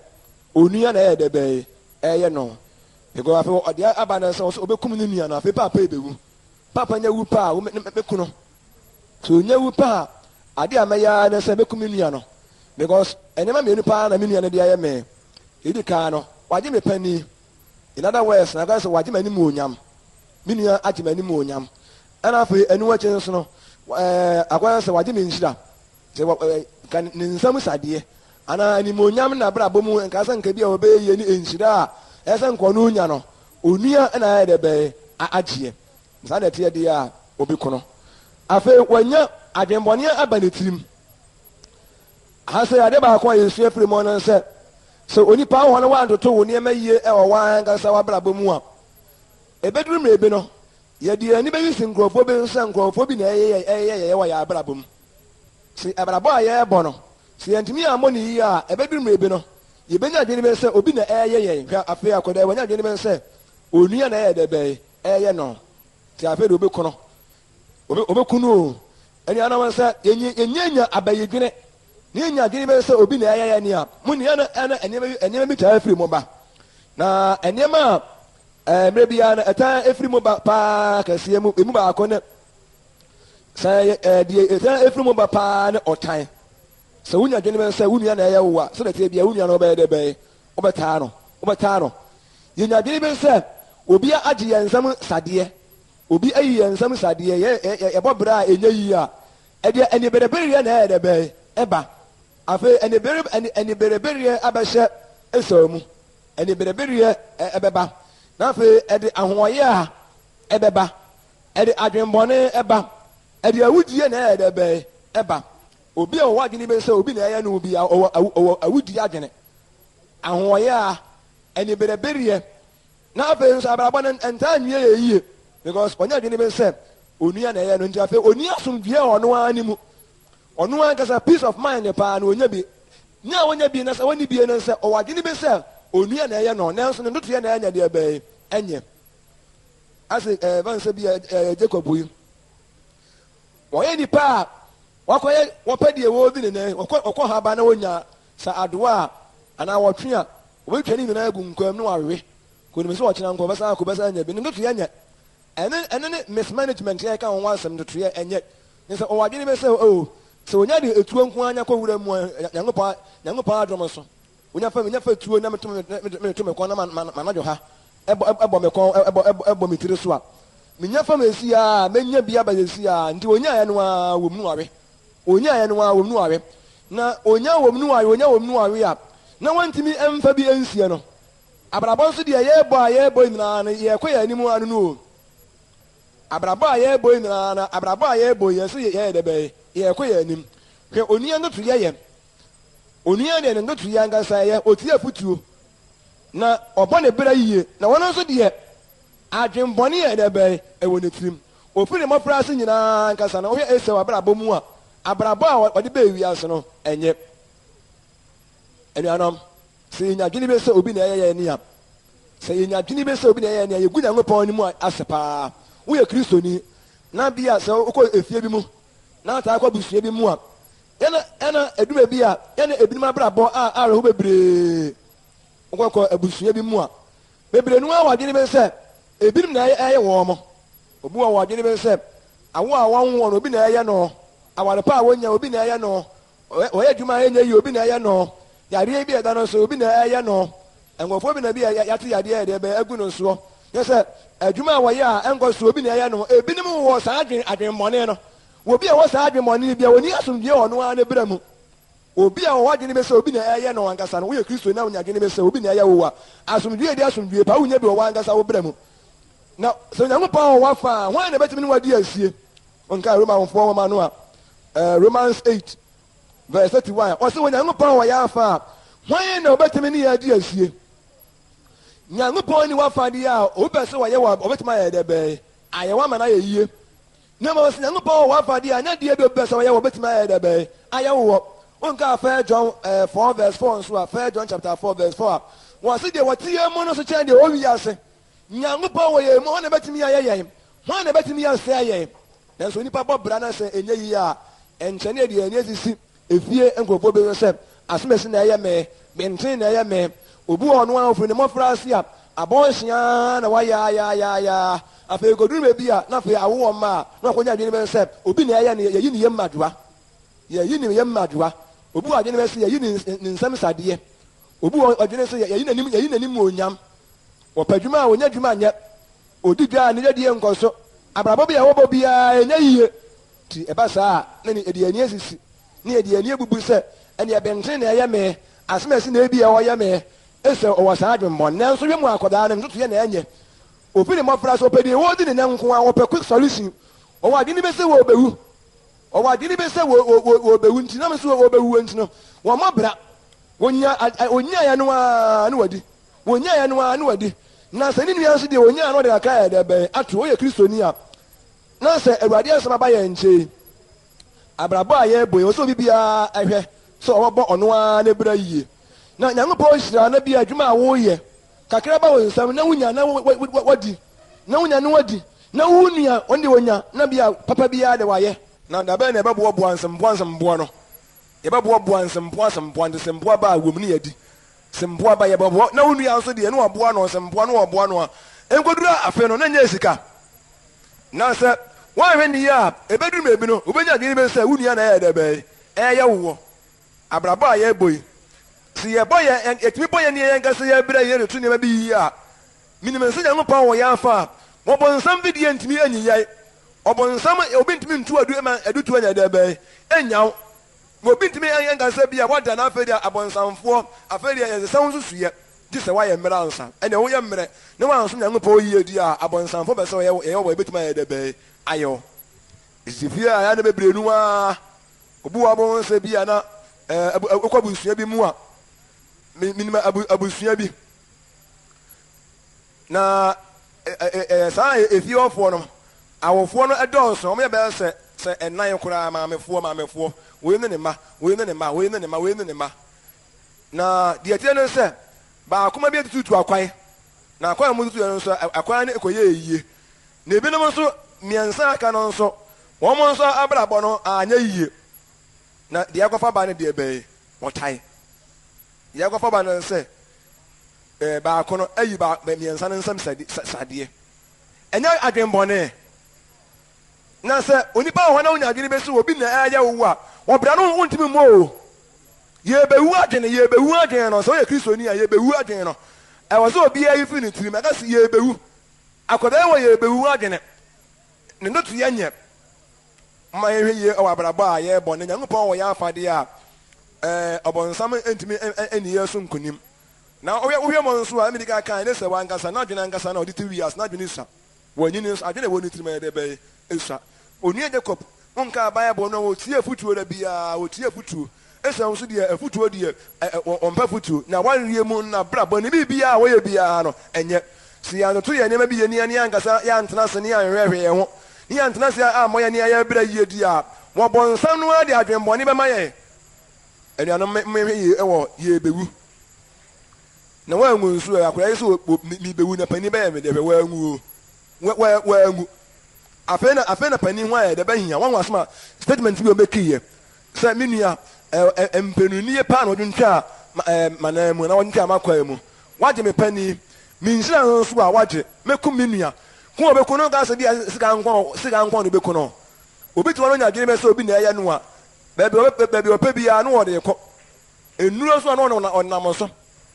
onua na ɛyɛ dɛ bɛyɛ ɛyɛ no. Because afei ɔde aba no sɛ ɔsɛ ɔbɛkum ne nua no, afei paapa ebewu. Paapa nya wu paa, wo mɛku no. So onya wu paa, ade a mɛyɛ ara ne sɛ mɛkum me nua no. Because nneɛma mmienu paa na me nua no de ayɛ me. Edi kan no, wagye me panin. In other words, na aka sɛ wagye m'animuonyam. Me nua agye m'animuonyam. Ɛna afei ɛno akyi nso no, ɛɛ akɔyɛ sɛ wagye me nhyira. Sɛ wɔ ɛɛ nka ne nsam sadeɛ anaa animuonyam na abrabɔ mu nka sɛ nka bi a wɔbɛyɛ yie ne nhyira a ɛyɛ sɛ nka ɔno nya no, onua na ayɛ dɛ bɛyɛ agyeɛ. Saa na ɛteɛ deɛ a obi kono. Afei wanya adwenbɔne aba ne tirim. Aha sɛ adeɛ baako a yɛsua firi mu no sɛ, Sɛ onipa wɔ hɔ na woantoto wo nneɛma yie wɔ w'ankasa w'abrabɔ mu a, ɛbɛduru mmerɛ bi no, yɛde yɛn ani bɛsisi nkurɔfoɔ bi so sɛ nkurɔfoɔ bi na ɛyɛ yɛn wɔ yɛn abrabɔ mu. Sɛ abrabɔ a yɛrebɔ no, sɛ yɛantumi ammɔ no yie a, ɛbɛduru mmerɛ bi no, yɛbɛnya adwene bi sɛ obi na ɛreyɛ yɛn. Hwɛ, afei akwadaa yi, wanya adwene bi sɛ onua na ɛyɛ dɛ bɛn ɛreyɛ no. Nti afei deɛ ɔbɛku no. Ɔbɛku no o. Anuanom, sɛ yɛnya abayidwene na yɛnya adwene bi sɛ obi na ɛyɛ yɛn a, mo nua no ɛna nneɛma bi taa firi mu ba. Na nneɛma a mmerɛ biara no ɛtaa firi mu ba paa kɛseɛ mu, emu baako ne sɛ deɛ ɛtaa firi mu ba paa ne ɔtan. Sɛ wonya adwene bi sɛ wo nua na ɛyɛ wo a, sɛdeɛ ɛteɛ biara wo nua no wobɛyɛ dɛ bɛn? Wobɛtaa no. Wobɛtaa no. Yɛnya adwene bi sɛ obi agye yɛn nsam sadeɛ. Obi ayi yɛn nsam sadeɛ, yɛ, yɛ, yɛbɔ bra a ɛnyɛ yie a, ɛdeɛ aniberebereɛ na ɛyɛ dɛ bɛn? Ɛba. Afei anibere, ani, aniberebereɛ abɛhyɛ Esau mu. Aniberebereɛ ɛbɛba. Na afei ɛde ahoɔyɛ a ɛbɛba. Ɛde adwenbɔne ɛba. Ɛde awudie na ɛyɛ dɛ bɛn? Ɛba. Obi a ɔwɔ adwene bi sɛ obi na ɛyɛ no bi a, ɔwɔ, ɔwɔ awudie adwene. Ahoɔyɛ a, aniberebereɛ. Na afei nso abrabɔ no ntaa nwie yɛ yie because ɔnyɛ adwene bi sɛ onua na ɛyɛ no nti afei ɔni asomdwoeɛ wɔ ɔno ara ne mu. Ɔno ankasa peace of mind paa no ɔnya bi. Nya a ɔnya bi na sɛ ɔnni bie no sɛ ɔwɔ adwene bi sɛ onua na ɛyɛ no nanso ne ntotoeɛ na ɛnyɛ deɛ bɛn ɛnyɛ. Ase ɛɛ fan sɛ bi ɛɛ Jacob yi wɔyɛ nipa a wakɔyɛ wɔpɛ deɛ wɔredi ne nan wɔkɔ wɔkɔ haba na wɔnya sɛ adowa a anaa wɔtwe a Wɔbɛtwa ne nyinaa agu nkwan mu na wɔawe. Kɔnim sɛ ɔkyena nko ɔbɛsan akɔ bɛsan anya bi. Ne ntotoeɛ nyɛ. Ɛno ɛno ne mismanagement yɛka ho asɛm ntotoeɛ ɛnyɛ. Ne sɛ ɔwɔ adwene bi sɛ oh sɛ ɔnya de etuo nko ara nya kɔ wura mu a Nyankopɔn Nyankopɔn adom so. Ɔnya fa menya fa tuo na meto me meto me kɔn na ma ma m'anadwo ha ɛbɔ ɛbɔ me kɔn ɛbɔ ɛbɔ ɛbɔ me tiri so a menya fa mesi a menya bi aba sɛsi a nti ɔnyaeɛ no ara wɔ mu no awe. Onyaeɛ no ara wɔm no awe. Na onya wɔm no awe, onya wɔm no awe a, na wantumi mfa bi nsie no. Abrabɔ nso deɛ yɛrebɔ a yɛrebɔ yi nyinaa no, yɛrekɔ yɛn anim ara no no o. Abrabɔ a yɛrebɔ yi nyinaa no, abrabɔ a yɛrebɔ yi, yɛse yɛyɛ dɛ bɛn? Yɛrekɔ yɛn anim. Hwɛ onua ntotoeɛ yɛ. Onua deɛ ne ntotoeɛ ankasa yɛ, ɔtie afotuo, na ɔbɔ ne bra yie. Na wɔn nso deɛ, Adwemmɔne yɛ dɛ bɛn wɔ ne tirim? Ofi ne mmofraase nyinaa ankasa no, wohwɛ Esau abrabɔ mu a, abrabɔ a ɔde baa wiase no, enye. Anuanom, sɛ yenya adwene bi sɛ obi na ɛyɛ yɛn nea, sɛ yenya adwene bi sɛ obi na ɛyɛ yɛn nea, yegu Nyankopɔn anim ase paa. Woyɛ Kristoni, na bi a sɛ wokɔ efie bi mu, na ataa kɔ abusua bi mu a, ɛna ɛna edu baabi a, ɛna ebinom abrabɔ a awerɛhow bebree. Wokɔkɔ abusua bi mu a, Bebree no ara wɔ adwene bi sɛ ebinom na ɛyɛ wɔn. Obi wɔ adwene bi sɛ awo a wɔnwo wɔn obi na ɛyɛ no, aware pa a wonya obi na ɛyɛ no, wɔyɛ adwuma a ɛnyɛ yie obi na ɛyɛ no, yareɛ bi a ɛda no so obi na ɛyɛ no. Nkurɔfoɔ bi na bi a yɛate yadeɛ a ɛdeɛ bɛyɛ agu no soɔ. Nyɛ sɛ adwuma a wɔyɛ a ɛnkɔ so obi na ɛyɛ no. Ebinom wɔ saa adwene adwemmɔne no. Obi a ɔwɔ saa adwemmɔne no bi a ɔnni asomdwoeɛ wɔ ɔno ara ne berɛ mu. Obi a ɔwɔ adwene bi sɛ obi na ɛreyɛ no ankasa no, woyɛ Kristoni na wunya adwene bi sɛ obi na ɛreyɛ wo a, asomdwoe a edi asomdwoe pa, wunnya bi wɔ w'ankasa wo bra mu. Na sɛ Onyankopɔn wɔ w'afa a, hwan na ebetumi ne wo adi asie? Wonkae Romanfoɔ nwoma no a, eh, Romans 8 verse 31, ɔse Onyankopɔn wɔ yɛn afa a, hwan na obetumi ne yɛn adi asie? Nyankopɔn ni w'afa deɛ a, obi pɛ sɛ ɔyɛ wɔ a, obetumi ayɛ dɛ bɛn? Ayɛ wo ama no ayɛ yie. Na mmom sɛ Nyankopɔn wɔ w'afa deɛ a, nyɛ deɛ bi obi pɛ sɛ ɔyɛ wɔ bɛtumi ayɛ dɛ bɛn ayɛ wo wɔ. Wonkaa 1 John 4 verse 4 nso a, 1 John chapter 4 verse 4 a, wɔse deɛ wɔte yɛn mu no so kyɛn deɛ ɔwɔ wiase. Nyankopɔn wɔ yɛn mu, hwan na ɛbɛtumi ayɛ yɛn? Hwan na ɛbɛtumi asɛe yɛn? Nanso onipa bɔ bra na sɛ ɛnyɛ yie a, ɛnkyɛ ne yɛde yɛn ani asisi Efie nkurɔfoɔ bi nso sɛ, Asomasi na ɛyɛ me, Benten na ɛyɛ me. Obi wɔ hɔ no ara ɔfiri ne mmɔfraase a, abɔnhye ara na wayɛ ayaayaaya. Afei kɔduru baabi a, na afei awo wɔn mma a, na wakɔnya adwene bi sɛ, obi na ɛyɛ no, yɛyi ne yam mmadwoa. Yɛyi ne yam mmadwoa. Obi wɔ adwene bi sɛ yɛyi ne nsam sadeɛ. Obi wɔ adwene sɛ yɛyi n'anim, yɛyi n'animuonyam. Wɔpɛ adwuma a, wɔnya adwuma nyɛ. Ɔdi dwa a, ne dwadie nkɔ so. Abrabɔ bi a wɔbɔ biara, ɛnyɛ yie. Nti ɛba saa a, na yɛde yɛn ani asisi, na yɛde yɛn ani abubu sɛ, ɛnneɛ benten na ɛyɛ me, asɛm a ɛsi na ebia ɔyɛ me, efisɛ ɔwɔ saa adwemmɔne. Nanso hwɛ mu akwadaa no, ntotoeɛ na ɛnyɛ. Ofi ne mmɔfra so, ɔpɛ deɛ wɔredi ne nnɛ nko ara, ɔpɛ quick solution. Ɔwɔ adwene bi sɛ wɔrebɛwu. Ɔwɔ adwene bi sɛ wɔrebɛwu nti, nam sɛ wɔrebɛwu nti no, wɔmmɔ bra. Wɔnya, ɔnyaeɛ no ara na wadi. Wɔnyaeɛ no ara na wadi. Na sɛ ne nua nso deɛ ɔnyaa no ɔde kakra yɛ dɛ bɛn ato. Woyɛ Kristoni a, na sɛ Awurade asɛm aba yɛn nkyɛn yi, abrabɔ a yɛrebɔ yi, ɛwɔ sɛ obi biara hwɛ sɛ ɔbɛbɔ ɔno ara ne bra yie. Na Nyankopɔn hyira na bi adwuma a woyɛ, kakra ba wo nsam na wonya na wadi, na wonya na wadi, na wo nua ɔno deɛ ɔnya na bi a papa biara de wayɛ. Na da bɛn na yɛbɛboaboa nsempoa nsempoa no? Yɛbɛboaboa nsempoa nsempoa, nti sempoa ba a wom ne yɛadi. Sempoa ba, yɛbɛboa, na wo nua nso deɛ ne waboa no, sempoa no wɔboa no a, ɛnkɔduru afe no na nyɛ sika. Na sɛ woanhwɛ ne yie a, ɛbɛduru baabi no, wobɛnya adwene bi sɛ wo nua na ɛyɛ dɛ bɛn, ɛyɛ woɔ. Abrabɔ a yɛrebɔ yi, sɛ yɛbɔ yɛn, yɛtumi bɔ yɛn ne yɛn ankasa yɛn bra yie de to nneɛma bi yie a, menim sɛ Nyankopɔn wɔ yɛn afa a, ɔbonsam fidie ntumi nyi yɛn. Ɔbonsam, obi ntumi ntu adu ma adutoɔ nyɛ dɛ bɛn, nnya wo. Na obi ntumi nka sɛ bi a woada na afei deɛ abonsamfoɔ, afei deɛ yɛnsesa wo nsusuiɛ, gye sɛ woayɛ mmerɛ ansa. Ɛnneɛ woyɛ mmerɛ na woansom Nyankopɔn yie deɛ a, abonsamfoɔ pɛ sɛ wɔyɛ yɛyɛ wo a yɛbɛtumi ayɛ dɛ bɛn ayɛ wo. Ɛsisi fie a ɛyɛ a na bebree no ara, obi wɔ hɔ a wobɛhu sɛ bi a na ɛɛ wokɔ abusua bi mu a, menim abusua bi, Na saa efie hɔfoɔ no, awofoɔ no dɔɔso, wɔyɛ bɛyɛ sɛ sɛ ɛnan koraa, maamefoɔ, maamefoɔ, wei ne ne mma, wei ne ne mma, wei ne ne mma, wei ne ne mma. Na deɛ ɛteɛ ne sɛ, baako ma bi atututu akwan, na akwan a wɔtutuiɛ no nso, akwan no kɔyɛɛ yie. Na ebinom nso, mmiɛnsa a aka no nso, wɔn nso abrabɔ no anyɛ yie. Na deɛ ɛkɔfa ba no deɛ bɛn, wɔtae. Deɛ ɛkɔfa ba no ne sɛ, baako no ayi mmiɛnsa no nsam sadeɛ. Ɛnyɛ adwenbɔne. Na sɛ onipa wɔ hɔ na wonya adwene bi sɛ obi na ɛreyɛ wo a, ɔbra no wontumi mmɔ o. Yɛbɛwu adwene, yɛbɛwu adwene no, sɛ woyɛ Kristoni a, yɛbɛwu adwene no. Ɛwɔ sɛ obiara yi firi ne tirim, ɛka sɛ yɛbɛwu. Akwadaa yi wɔ yɛbɛwu adwene. Ne ntotoeɛ nyɛ. Momma yɛnhwɛ yie wɔ abrabɔ a yɛrebɔ no. Nyankopɔn wɔ yɛn afadeɛ a, ɛɛ, ɔbonsam ntumi nni yɛn so nkonim. Na wohwɛ, wohwɛ mu nso a, ɛna medi kan kae ne sɛ wankasa, n'adwene ankasa na ɔde te wiase, n'adwene sua. Wanyini nso, adwene a ɛwɔ ne tirim ɛyɛ dɛ bɛn? Esua. Onua Jacob, wonkaa Bible no a, otie afotuo da biara, otie afotuo. Esau nso deɛ, afotuo deɛ, ɛ, ɛ, ɔmpɛ afotuo. Na awareɛ mu, n'abrabɔ, ne biribiara a ɔyɛ biara no, ɛnyɛ. Sɛ yɛantoto yɛn nneɛma bi yie ne yɛn ankasa yɛantena ase ne yɛanhwɛhwɛ yɛn ho, ne yɛantena ase ammɔ yɛn ne yɛn bra yie di a, ɔbonsam no ara de adwemmɔne bɛma yɛn. Anuanom, monhwɛ yie wɔ yɛrebɛwu. Na woanwu nso ɛ, akwadaa yi sɛ merebɛwu na panin bɛyɛ me deɛ, hwɛ woanwu o. Woanwu. Afei na afei na panin ho ayɛ dɛ bɛhia. Woahu asɛm a statement bi a ɔbɛkiiɛ sɛ me nua ɛ, mpaninnie paa na ɔtwintwaa m'anan mu anaa ɔtwintwaa m'akwaa mu. Wagye me panin. Me nhyira no nso a wagye. Mɛkum me nua. Ku a ɔbɛku no nka sɛ bi a sika nko sika nko na ɔbɛku no. Obi te hɔ no nya adwene bɛ sɛ obi na ɛyɛ no a, baabi a baabi a ɔpɛ biara no ɔde kɔ. Nnuro nso a na ɔnam ɔnam so.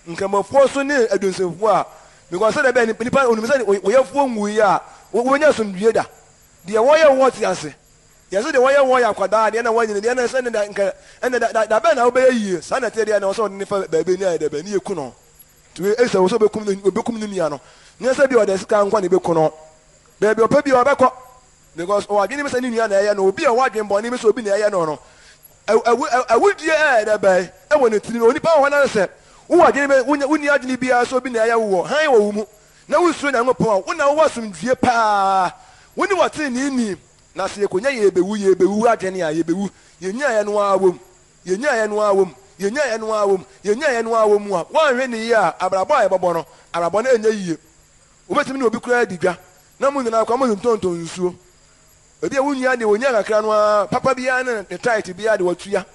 Nkramofoɔ nso ne adunsinfoɔ a, because sɛdeɛ ɛbɛyɛ nipa onim sɛ wɔyɛfoɔ nwuiɛ a, wɔbɛnya asomdwie da. Deɛ wɔyɛ wɔ te ase. Yɛse deɛ wɔyɛ wɔ yɛ akwadaa deɛ na wɔanyini deɛ na sɛ ne da nka ɛnɛ da da da bɛn na wobɛyɛ yie saa na ɛteɛ deɛ na wɔsɛ ɔde ne fa baabi ne ayɛ dɛ bɛn ne yɛku no. Nti wei ɛsɛ wɔ sɛ ɔbɛkum ne ɔbɛkum ne nua no. Nyɛ sɛ bi ɔde sika nko na ɛbɛku no. Baabi ɔpɛ bi ɔbɛkɔ. Because ɔwɔ adwene bi sɛ ne nua na ɛyɛ no. Obi a ɔwɔ adwene bɔne bi sɛ obi na ɛyɛ no no, awudie ɛyɛ dɛ bɛn ɛwɔ ne tirim. Onipa wɔ hɔ na sɛ wowɔ adwene bi, wonni adwene biara sɛ obi na ɛyɛ wo wɔ hann wɔ wo mu, na wosuro Nyankopɔn a, wo na wowɔ asomdwie paa. Wo ne ɔteneneeni. Na sɛ yɛkɔnya yɛbɛwu, yɛbɛwu adwene a, yɛbɛwu. Yɛnyaeɛ no ara wom. Yɛnyaeɛ no ara wom. Yɛnyaeɛ no ara wom. Yɛnyaeɛ no ara wɔ mu a, woanhwɛ ne yie a, abrabɔ a yɛbɛbɔ no, abrabɔ no ɛnyɛ yie. Wobɛtumi ne obi koraa adi dwa na mo nyinaa koraa motontɔn nsuo. Ebia wo nua deɛ ɔnya kakra no ara, papa biara ne ne tithe biara de watua.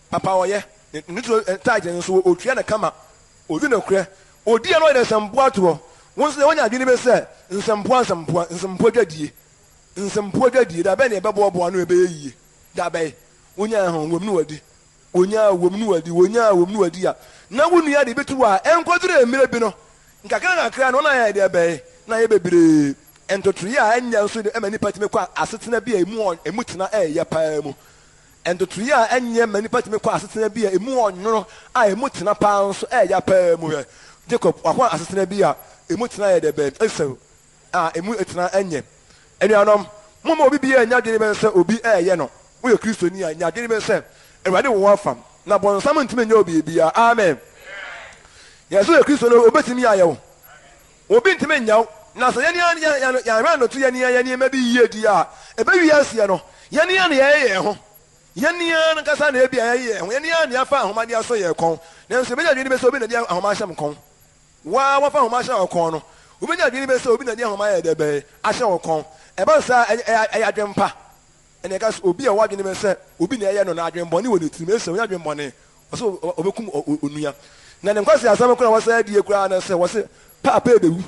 Papa ɔyɛ, ne ne tithe nso ɔtua no kama, ɔdi nokorɛ. Ɔdi a na ɔyɛ nsɛmpoa toɔ. Wo nso deɛ woanya adwene bi sɛ nsɛmpoa nsɛmpoa, nsɛmpoa dwadie, nsɛmpoa dwadie, da bɛn na yɛbɛboaboa ano a ɛbɛyɛ yie? Da bɛn? Wonyaa ho, wom ne wadi. Wonyaa wom ne wadi, wonyaa wom ne wadi a, na wo nua de bi to hɔ a, ɛnkɔduru mmerɛ bi no, nkakrankakra no na ayɛ deɛ bɛn? Na ayɛ bebree. Ntotoeɛ a ɛnyɛ nso de ma nnipa tumi kɔ asetena bi a emu emu tena ɛyɛ paa mu. Ntotoeɛ a ɛnyɛ ma nnipa tumi kɔ asetena bi a emu ɔnwono a emu tena paa nso ɛyɛ paa mu. Hwɛ, Jacob wakɔ asetena bi a emu tena yɛ deɛ bɛn? Esau a emu tena nyɛ. Anuanom, momma obi biara nnya adwene bɛn sɛ obi reyɛ no. Woyɛ Kristoni a, nya adwene bɛn sɛ Awurade wɔ w'afam. Na bɔnsam ntumi nyɛ wo biribiara. Amen. Yɛn sɛ yɛ Kristo no, obetumi ayɛ wo. Obi ntumi nyɛ wo. Na sɛ yɛn ara yɛanhwɛ antoto yɛn ara yɛn nneɛma bi yie di a, ɛbɛwie aseɛ no, yɛn ara na yɛyɛ yɛn ho. Yɛn ara ankasa na ebia yɛyɛ yɛn ho. Yɛn ara na yɛafa ahoma de asɔ yɛn kɔn. Nanso yɛbɛnya adwene bi sɛ obi na ɛde ahoma ahyɛ me kɔn. Wo ara woafa ahoma ahyɛ wo kɔn no, wobɛnya adwene bi sɛ obi na ɛde ahoma ayɛ dɛ bɛn ahyɛ wo kɔn. Ɛba no saa a, ɛyɛ adwempa. Ɛnna ɛka sɛ obi a ɔwɔ adwene bi sɛ obi na ɛyɛ no no, adwemmɔne wɔ ne tirim. Ese ɔnya adwemmɔne, ɔsɛ ɔbɛkum onua. Na ne nkwaseasɛm koraa a wɔsan adie koraa ne sɛ, wɔse paapa rebɛwu.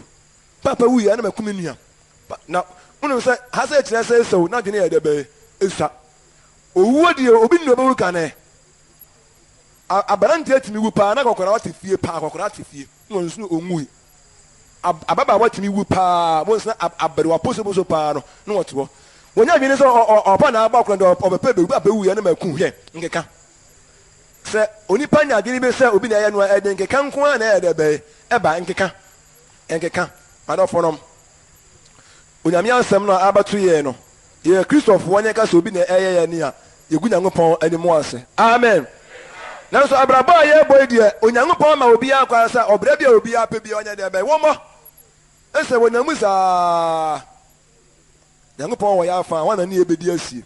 Paapa wuiɛ a na makum me nua. Na wonim sɛ ha sɛ kyerɛ sɛ Esau n'adwene yɛ dɛ bɛn? Esua. Owuo deɛ obi nni ɔbɛwu kane. Aberanteɛ tumi wu paa na akɔkoraa te fie paa, akɔkoraa te fie na wɔn nso ɔnwui. Ababaawa tumi wu paa, wɔn nso aberewa posoposo paa no na wɔte hɔ. Wɔnya adwene sɛ ɔpa na abɔ akora nti ɔbɛpɛ bɛwu, abɛwu yɛ na maku hwɛ nkeka. Sɛ onipa nya adwene bi sɛ obi na ɛyɛ no a, ɛde nkeka nko ara na ɛyɛ dɛ bɛyɛ ɛba nkeka nkeka. Adɔfonom, Onyame asɛm no a abɛto yɛn no, yɛyɛ Kristofoɔ na yɛka sɛ obi na ɛyɛ yɛn a, yɛgu Nyankopɔn anim ase. Amen. Nanso abrabɔ a yɛrebɔ yi deɛ, Onyankopɔn ama obiara kwan sɛ ɔbrɛ bi a obiara pɛ biara ɔnyɛ deɛ bɛn, wɔmmɔ. Ɛsɛ wɔnam mu saa. Nyankopɔn wɔ yɛn afa a, hwan na ne yɛbɛdi asie?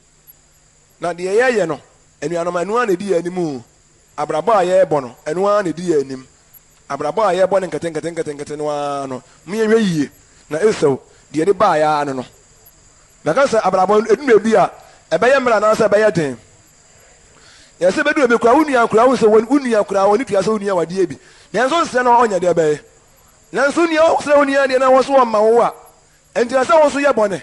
Na deɛ yɛyɛ no, anuanom, ɛno ara na ɛdi yɛn anim o. Abrabɔ a yɛrebɔ no, ɛno ara na ɛdi yɛn anim. Abrabɔ a yɛrebɔ no nketenkete no ara no, momma yɛnhwɛ yie na Esau deɛ ɛde baeɛ ara ne no. Mɛka sɛ abrabɔ no, ɛdu baabi a, ɛbɛyɛ mmerɛ anaasɛ ɛbɛyɛ den. Yɛ sɛ ɛbɛdu baabi koraa, wo nua koraa, wohu sɛ wo nua koraa, ɔne tua sɛ wo nua wadeɛ bi. Nanso nsrɛ na ɔnyɛ deɛ ɛbɛyɛ. Nanso nua wosrɛ wo nua deɛ na wɔn nso wɔmma wo a, ɛnti na sɛ wo nso yɛ bɔne.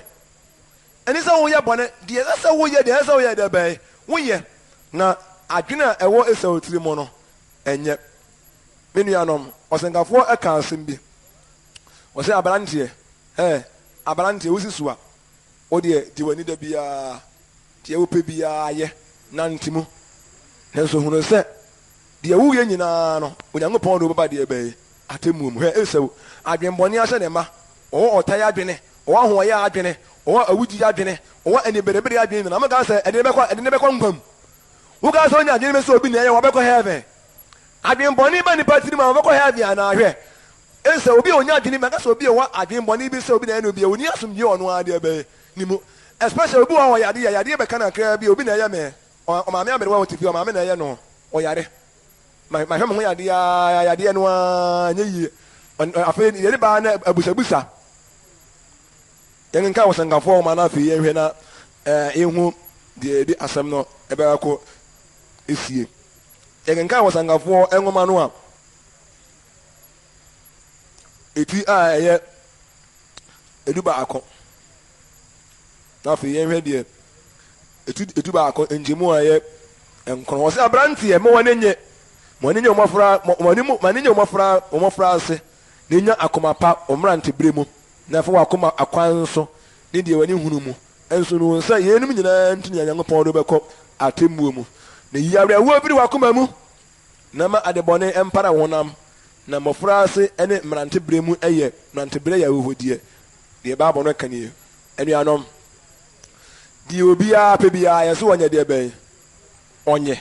Ɛne sɛ woyɛ bɔne, deɛ ɛsɛ sɛ woyɛ deɛ ɛsɛ sɛ woyɛ deɛ bɛn, woyɛ. Na adwene a ɛwɔ Esau tiri mu no, ɛnyɛ. Me nuanom, ɔsɛnkafoɔ ka asɛm bi. Ɔsɛ aberanteɛ, ɛɛ, aberanteɛ, wosi so a, wo deɛ gye w'ani da biara, deɛ wopɛ biara yɛ, nante mu. Nanso hunu sɛ, deɛ woyɛ nyinaa no, Onyankopɔn de wo bɛba deɛ bɛn? Atemmuo mu. Hwɛ, Esau, adwenbɔne ahyɛ ne ma, ɔwɔ ɔtan adwene, ɔwɔ ahoɔyɛ adwene, ɔwɔ awudie adwene, ɔwɔ aniberebere adwene nyinaa. Moka sɛ ɛde no bɛkɔ, ɛde no bɛkɔ nkwa mu. Woka sɛ onya adwene bi sɛ obi na ɛyɛ, ɔbɛkɔ heaven. Adwenbɔne ba nipa tirim a, ɔbɛkɔ heaven anaa? Hwɛ, Esau, obi a onya adwene bi, maka sɛ obi a ɔwɔ adwenbɔne bi sɛ obi na ɛyɛ no bi a, onni asomdwie ɔno ara deɛ bɛyɛ ne mu. Especially obi wɔ hɔ a ɔyare a, yadeɛ bɛka no kakraa bi a, obi na ɛyɛ me. Ɔmaame aberewa a ɔte fie, ɔmaame na ɛyɛ no, ɔyare. Ma mahwɛ me ho yadeɛ ara, yadeɛ no ara nyɛ yie. Afei yɛde baa na abusabusa. Yɛnkenkan Ɔsɛnkafoɔ nwoma no afei yɛnhwɛ na yɛnhu deɛ yɛde asɛm no ɛbɛkɔ esie. Yɛkenkan Ɔsɛnkafoɔ nwoma no a, eti a ɛyɛ 11. Na afei yɛnhwɛ deɛ etu 11 nkyɛmu a ɛyɛ 9. Ɔsɛ aberanteɛ, ma w'ani nye, ma w'ani nye wo mmɔfra, ma w'ani ma w'ani nye wo mmɔfra, wo mmɔfra ase, na nya akoma pa wo mmeranteberɛ mu, na fa w'akoma akwan so ne deɛ w'ani hunu mu. Nso no sɛ yeinom nyinaa nti na Nyankopɔn de wo bɛkɔ atemmuo mu. Na yi awerɛhoɔ firi w'akoma mu, Na ma adebɔne mpara wo honam, na mmɔfraase ne mmeranteberɛ mu yɛ mmeranteberɛ yɛ ahuhudeɛ. Deɛ Bible no ka nie. Anuanom, deɛ obiara pɛ biara, yɛse ɔnyɛ deɛ bɛn? Ɔnyɛ.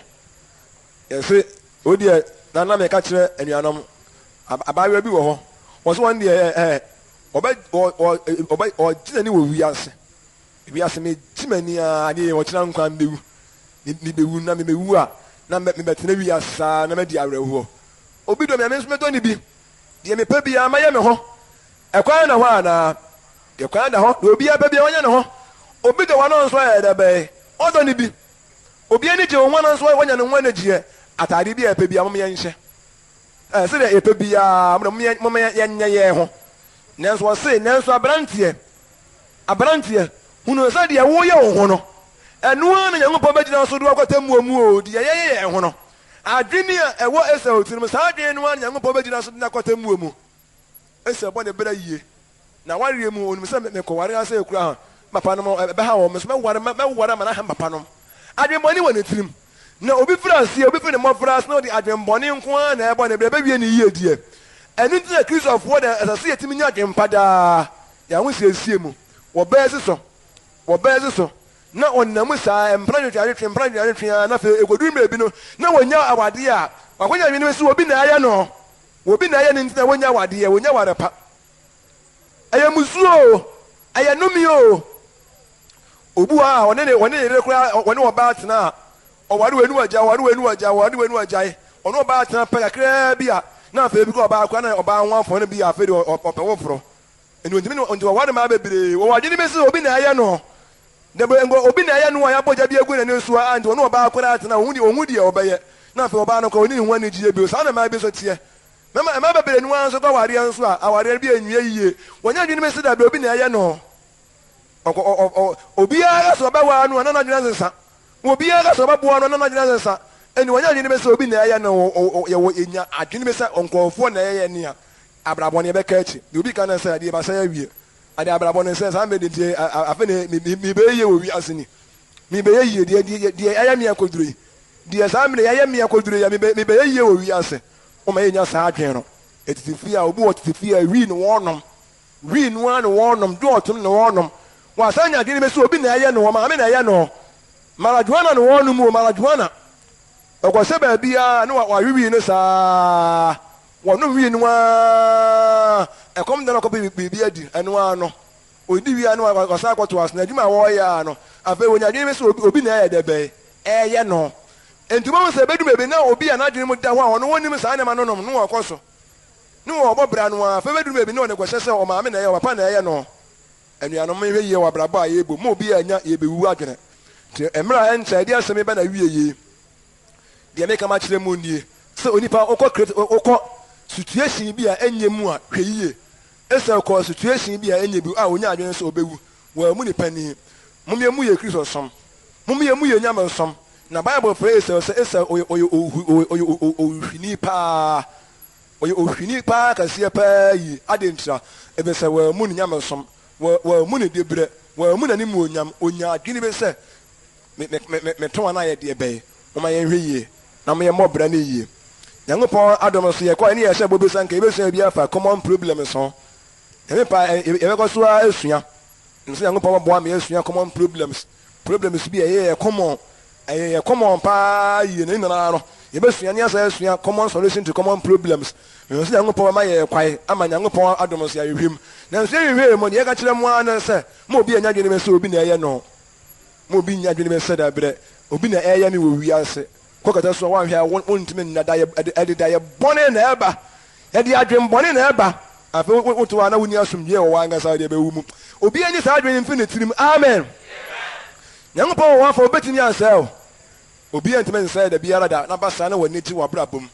Yɛse, o deɛ, na na meka kyerɛ anuanom, abaayewa bi wɔ hɔ, wɔse wɔn deɛ ɛ, ɔbɛ, ɔ, ɔ, ɔgye n'ani wɔ wiase. Wiase megye m'ani ara ne ɔkyena nkwa mbewu. Mibewu na mibewu a, na mebɛtena wiase saa na madi awerɛhoɔ. Obi dɔ me a, me nso mɛdɔ no bi. Deɛ mepɛ biara mɛyɛ me ho. Ɛkwan da hɔ anaa? Deɛ kwan da hɔ, deɛ obiara pɛ biara ɔnyɛ ne ho. Obi dɔ wo a na ɔno nso ayɛ dɛ bɛn? Ɔdɔ no bi. Obi ani gye wo ho a na nso wanya ne ho anigyeɛ. Ataadeɛ bi a yɛpɛ biara mom yɛnhyɛ. Ɛɛ, sɛdeɛ yɛpɛ biara mom yɛnyɛ yɛn ho. Nanso ɔse, nanso aberanteɛ, Aberanteɛ, hunu sɛ deɛ woreyɛ wo ho no, ɛno ara na Nyankopɔn bɛgyina so de wo akɔ atemmuo mu o, deɛ yɛyɛ yɛn ho no, adwene a ɛwɔ Esau tirim, saa adwene no ara na Nyankopɔn bɛgyina so de no akɔ atemmuo mu. Esau bɔ ne bra yie, na awareɛ mu, ɔnim sɛ mekɔware ara sɛ kura ha, me papa nom ɛbɛha wɔn, me nso mɛware, mɛware ama no aha me papa nom. Adwenbɔne wɔ ne tirim. Na obi firi aseɛ, obi firi ne mmɔfraase na ɔde adwenbɔne nko ara na ɛbɔ ne bra, ɛbɛwie ne yie deɛ. Ɛno nti na Kristofoɔ deɛ ɛsɛ sɛ yɛtumi nya adwempa daa. Yɛn ahosiesie mu, wɔ bɛɛse so, wɔ bɛɛse so. Na ɔnam mu saa, mpena twetwe atwetwe, mpena twetwe atwetwe ara, na afei ɛkɔduru baabi no, na wɔnya awadeɛ a, wakɔnya adwene sɛ obi na ɛyɛ no. Obi na ɛyɛ no nti na wɔnya awadeɛ, wɔnya aware pa. Ɛyɛ mmusuo o, ɛyɛ nnome o. Obi wɔ hɔ a, ɔne ne ɔne ne yere koraa, ɔne ɔbaa tena a, ɔware wei no wagyae, ɔware wei no wagyae, ɔware wei no wagyae. Ɔne ɔbaa tena pɛ kakraa bi a, na afei bi koraa ɔbaa koraa na ɔbaa ho afɔn no bi a, afei deɛ ɔpɛ foforɔ. Ɛnti ɔntumi ne ɔnti ɔware mmaa bebree. Wɔwɔ adwene bi sɛ obi na ɛyɛ no. Dɛbɛ nka obi na ɛyɛ no a yɛabɔ gya bi agu n'ani so a, nti ɔne ɔbaa koraa tena a, ɔhu deɛ ɔhu deɛ ɔbɛyɛ. Na afei ɔbaa no koraa ɔnni ne ho anigyeɛ bio. Saa na mmaa bi nso teɛ. Mmarima mmaa bebree no ara nso kɔ awareɛ nso a, awareɛ no bi ɛnwie yie. Wɔnya adwene bi sɛ dabi obi na ɛyɛ no. Ɔkɔ ɔ ɔ ɔ obiara ka sɛ ɔbɛware no a na n'adwene asesa. Obiara ka sɛ ɔbɛboa no a na n'adwene asesa. Ɛnti wɔnya adwene bi sɛ obi na ɛyɛ no. Ɔ ɔ yɛwɔ yɛnya adwene bi sɛ nkurɔfoɔ na ɛyɛ yɛn a, abrabɔ no yɛbɛka akyi. Deɛ obi ka ne sɛ adeɛ masɛe awie. Ade abrabɔ no sɛ saa mmerɛ deɛ nti afei na mebɛyɛ yie wɔ wiase ni. Mebɛyɛ yie deɛ deɛ deɛ ayɛ me akɔduro yi. Deɛ saa mmerɛ yɛayɛ me akɔduro yi a mebɛyɛ yie wɔ wiase. Woma yɛnya saa adwene no. Ɛtete fie a obi wɔ tete fie a wii no wɔnom. Wii no ara na wɔnom, dɔɔto no na wɔnom. Wɔasan nya adwene bi sɛ obi na ɛyɛ no, ɔmaame na ɛyɛ no. Marijuana na wɔnom o, marijuana. Ɔkɔhyɛ baabiara na wawe wii no saa. Wɔnom wii no ara, ɛkɔm da no akɔpɛ biribi adi, ɛno ara no. Ɔdi wie a na wasan akɔtoa so. N'adwuma a wɔreyɛ ara no, afei wɔnya adwene bi sɛ obi na ɛyɛ dɛ bɛn? Ɛreyɛ no. Enti wobɛhu sɛ ɛbɛdu baabi na obi a n'adwene mu da hɔ a ɔno ɔnnim saa nneɛma no nom no ɔkɔ so ne ɔbɔ bra no ara. Afei ɛbɛduru baabi na ɔde kɔhyɛ sɛ ɔmaame na ɛyɛ, ɔpapa na ɛyɛ no. Anuanom, monhwɛ yie wɔ abrabɔ a yɛrebɔ mu. Mma obiara nnya yɛrebɛwuwu adwene. Nti mmerɛ a ɛnkyɛ yɛde asɛm yi ba n'awieɛ yi, deɛ meka makyerɛ mo nie, sɛ onipa wokɔ kret wokɔ situation bi a ɛnyɛ mu a, hwɛ yie. Esau kɔɔ situation bi a ɛnyɛ bi a ɔnyaa adwene sɛ ɔbɛwu. Wammu ne panin. Mom yɛmmu yɛn Kristosom. Mom yɛmmu yɛn nyamesom. Na Bible frɛ Esau sɛ Esau ɔyɛ ɔyɛ ohu ɔyɛ ohuhwini paa. Ɔyɛ ohuhwini paa kɛseɛ paa yie. Adɛn ntira? Efisɛ wammu ne nyamesom. Wa wammu ne diberɛ. Wammu n'animuonyam. Ɔnyaa adwene bi sɛ, Me me me me metɔn anaa yɛ deɛ bɛn? Momma yɛnhwɛ yie na mo yɛmmɔ bra no yie. Nyankopɔn adom so yɛkɔɛ ne yɛhyɛ bɔ bi sɛ anka yɛbɛsua biribi afa common problems ho. Nyame pɛ a yɛbɛkɔ so ara asua. Nim sɛ Nyankopɔn bɛboa ma yɛasua common problems, problems bi a ɛyɛ yɛ common, ɛyɛ yɛ common paa yie no ne nyinaa no yɛbɛsua ne yɛasan asua common solution to common problems. Mehu sɛ Nyankopɔn bɛma yɛn kwae ama Nyankopɔn adom so yɛahwehwɛ mu. Nanso yɛhwehwɛɛ mu, deɛ yɛka kyerɛ mo ara ne sɛ, ma obi annya adwene sɛ obi na ɛyɛ no. Ma obi nnya adwene sɛ dabrɛ obi na ɛyɛ me wɔ wiase. Kɔ kɛtɛ so a woanhwɛ a wontumi nna da. Ɛde daeɛ bɔne na ɛba. Ɛde adwen bɔne na ɛba. Afei wote hɔ a na wonni asomdwoeɛ wɔ w'ankasa deɛ bɛwu mu. Obiara nyi saa adwene yi mfiri ne tirim. Amen. Nyankopɔn wɔ w'afa, obetumi ansɛe wo. Obiara ntumi nsɛe da biara da na ba saa na w'ani gye w'abrabɔ mu.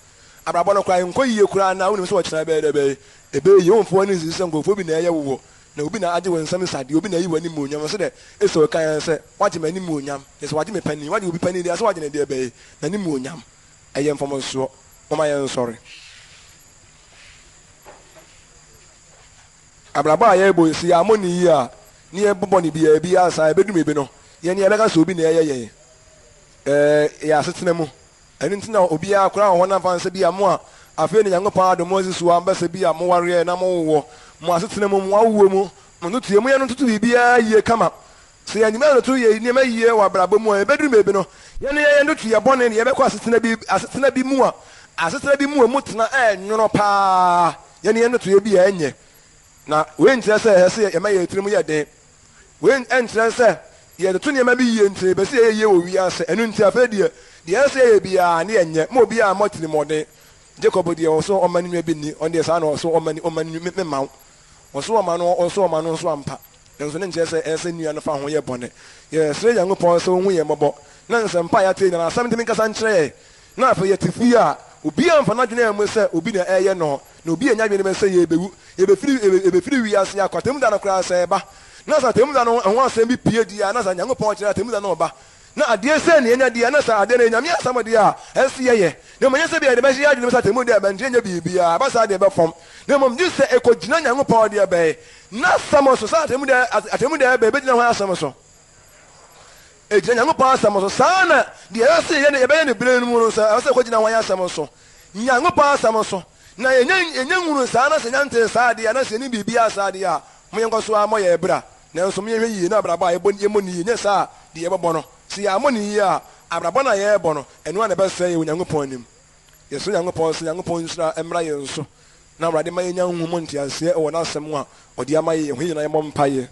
Abrabɔ no koraa ɛnkɔ yie koraa na wonim sɛ ɔkyena ɛbɛyɛ dɛ bɛyɛ ɛbɛyɛ yie. Womfa w'ani nsisi sɛ nkurɔfoɔ bi na ɛyɛ wo wɔ na obi na agye wo nsam nsadeɛ, obi na ayi w'animuonyam. Ɔsɛ dɛ Esau kae ara sɛ, Woagye m'animuonyam, kyerɛ sɛ woagye me panin, woagye obi panin deɛ, sɛ woagye no deɛ bɛn? N'animuonyam. Ɛyɛ mfomsoɔ. Momma yɛnsɔre. Abrabɔ a yɛrebɔ yi, sɛ yɛammɔ no yie a, ne yɛbɔ bɔne biara bi a, saa ɛbɛdu baabi no, yɛn yɛbɛka sɛ obi na ɛyɛ yɛn. Ɛɛ, yɛn asetena mu. Ɛno nti na obiara koraa wɔ hɔ na mfa no sɛ bi a mo a afei na Nyankopɔn adom mo asi so a mobɛ sɛ bi a mowareɛ na mowowɔ mo asetena mu, mo awoɔ mu, mo ntotoeɛ mu, yɛntoto biribiara yie kama. Sɛ yɛantumi antoto yɛn nneɛma yie wɔ abrabɔ mu a, ɛbɛduru baabi no, yɛn yɛn ntotoeɛ bɔne no yɛbɛkɔ asetena bi asetena bi mu a asetena bi mu a emu tena ɛnwono paa, yɛn yɛn ntotoeɛ bi a ɛnyɛ. Na wei nkyerɛ sɛ ɛsɛ sɛ yɛma yɛn tirim yɛ den. Wei nkyerɛ sɛ yɛretoto nneɛma bi yie nti na yɛpɛ sɛ yɛyɛ yie wɔ wiase. Ɛno nti afei deɛ, deɛ ɛsɛ sɛ yɛyɛ biara ne yɛnyɛ. Mma obiara mmɔ atirimuɔden. Jacob deɛ, ɔse ɔmma ne nua bi nni, ɔno deɛ saa na ɔse ɔmma ni, ɔmma ne nua, memma wo. Ɔse ɔma no, ɔse ɔma no nso ampa. Nanso ne nkyerɛ sɛ ɛsɛ sɛ nua no fa ho yɛ bɔne. Yɛsrɛ Nyankopɔn sɛ ɔnhu yɛn mmɔbɔ, na nsɛmpa a yɛate yi nyinaa, asɛm ntumi nkasa nkyerɛ yɛn. Na afei yɛte fie a, obiara mfa n'adwene ammu sɛ obi na ɛreyɛ no, na obi annya adwene sɛ yɛrebɛwu, yɛbɛfiri, yɛbɛfiri wiase akɔ. Atemmuda no koraa sɛ ɛba, na sɛ atemmuda no ho asɛm bi pue deɛ a, na sɛ Nyankopɔn kyerɛ atemmuda no reba, na adeɛ sei na yɛnya deɛ a, na sɛ adeɛ no ɛyɛ Nyame asɛm deɛ a, ɛsɛ sɛ yɛyɛ. Na mmom ɛnyɛ sɛ ebia yɛde bɛhyɛ yɛn adwene mu sɛ atemmuda ɛba nti yɛnyɛ biribiara, ɛba saa deɛ ɛbɛfam. Na mmom gye sɛ ɛkɔgyina Nyankopɔn deɛ bɛn? N'asɛm so. Sɛ atemmuda, atemmuda ɛba, ɛbɛgyina hwan asɛm so? Egyina Nyankopɔn asɛm so. Saa ara na deɛ ɛsɛ sɛ yɛyɛ no, yɛbɛyɛ no bere no mu no nso, ɛsɛ sɛ ɛkɔgyina hwan asɛm so? Nyankopɔn asɛm so. Na yɛnya, yɛnya nhunuu saa, na sɛ yɛnya ntee saa adeɛ a, na sɛ yɛnim biribiara saa adeɛ a, mo yɛnkɔ so ara mmɔ yɛn bra. Nanso mo yɛnhwɛ yie na abrabɔ a yɛbɔ, yɛmmɔ no yie, nyɛ saa a, deɛ yɛbɛbɔ no, sɛ yɛammɔ no yie a, abrabɔ no a yɛrebɔ no, ɛno ara na ɛbɛsɛe yɛn wɔ Nyankopɔn anim. Yɛsrɛ Nyankopɔn sɛ Nyankopɔn nhyira mmra yɛn so na Awurade ma yɛnya nhumu nteaseɛ wɔ N'asɛm a Ɔde ama yɛn ho. Yɛn nyinaa yɛmmɔ mpaeɛ.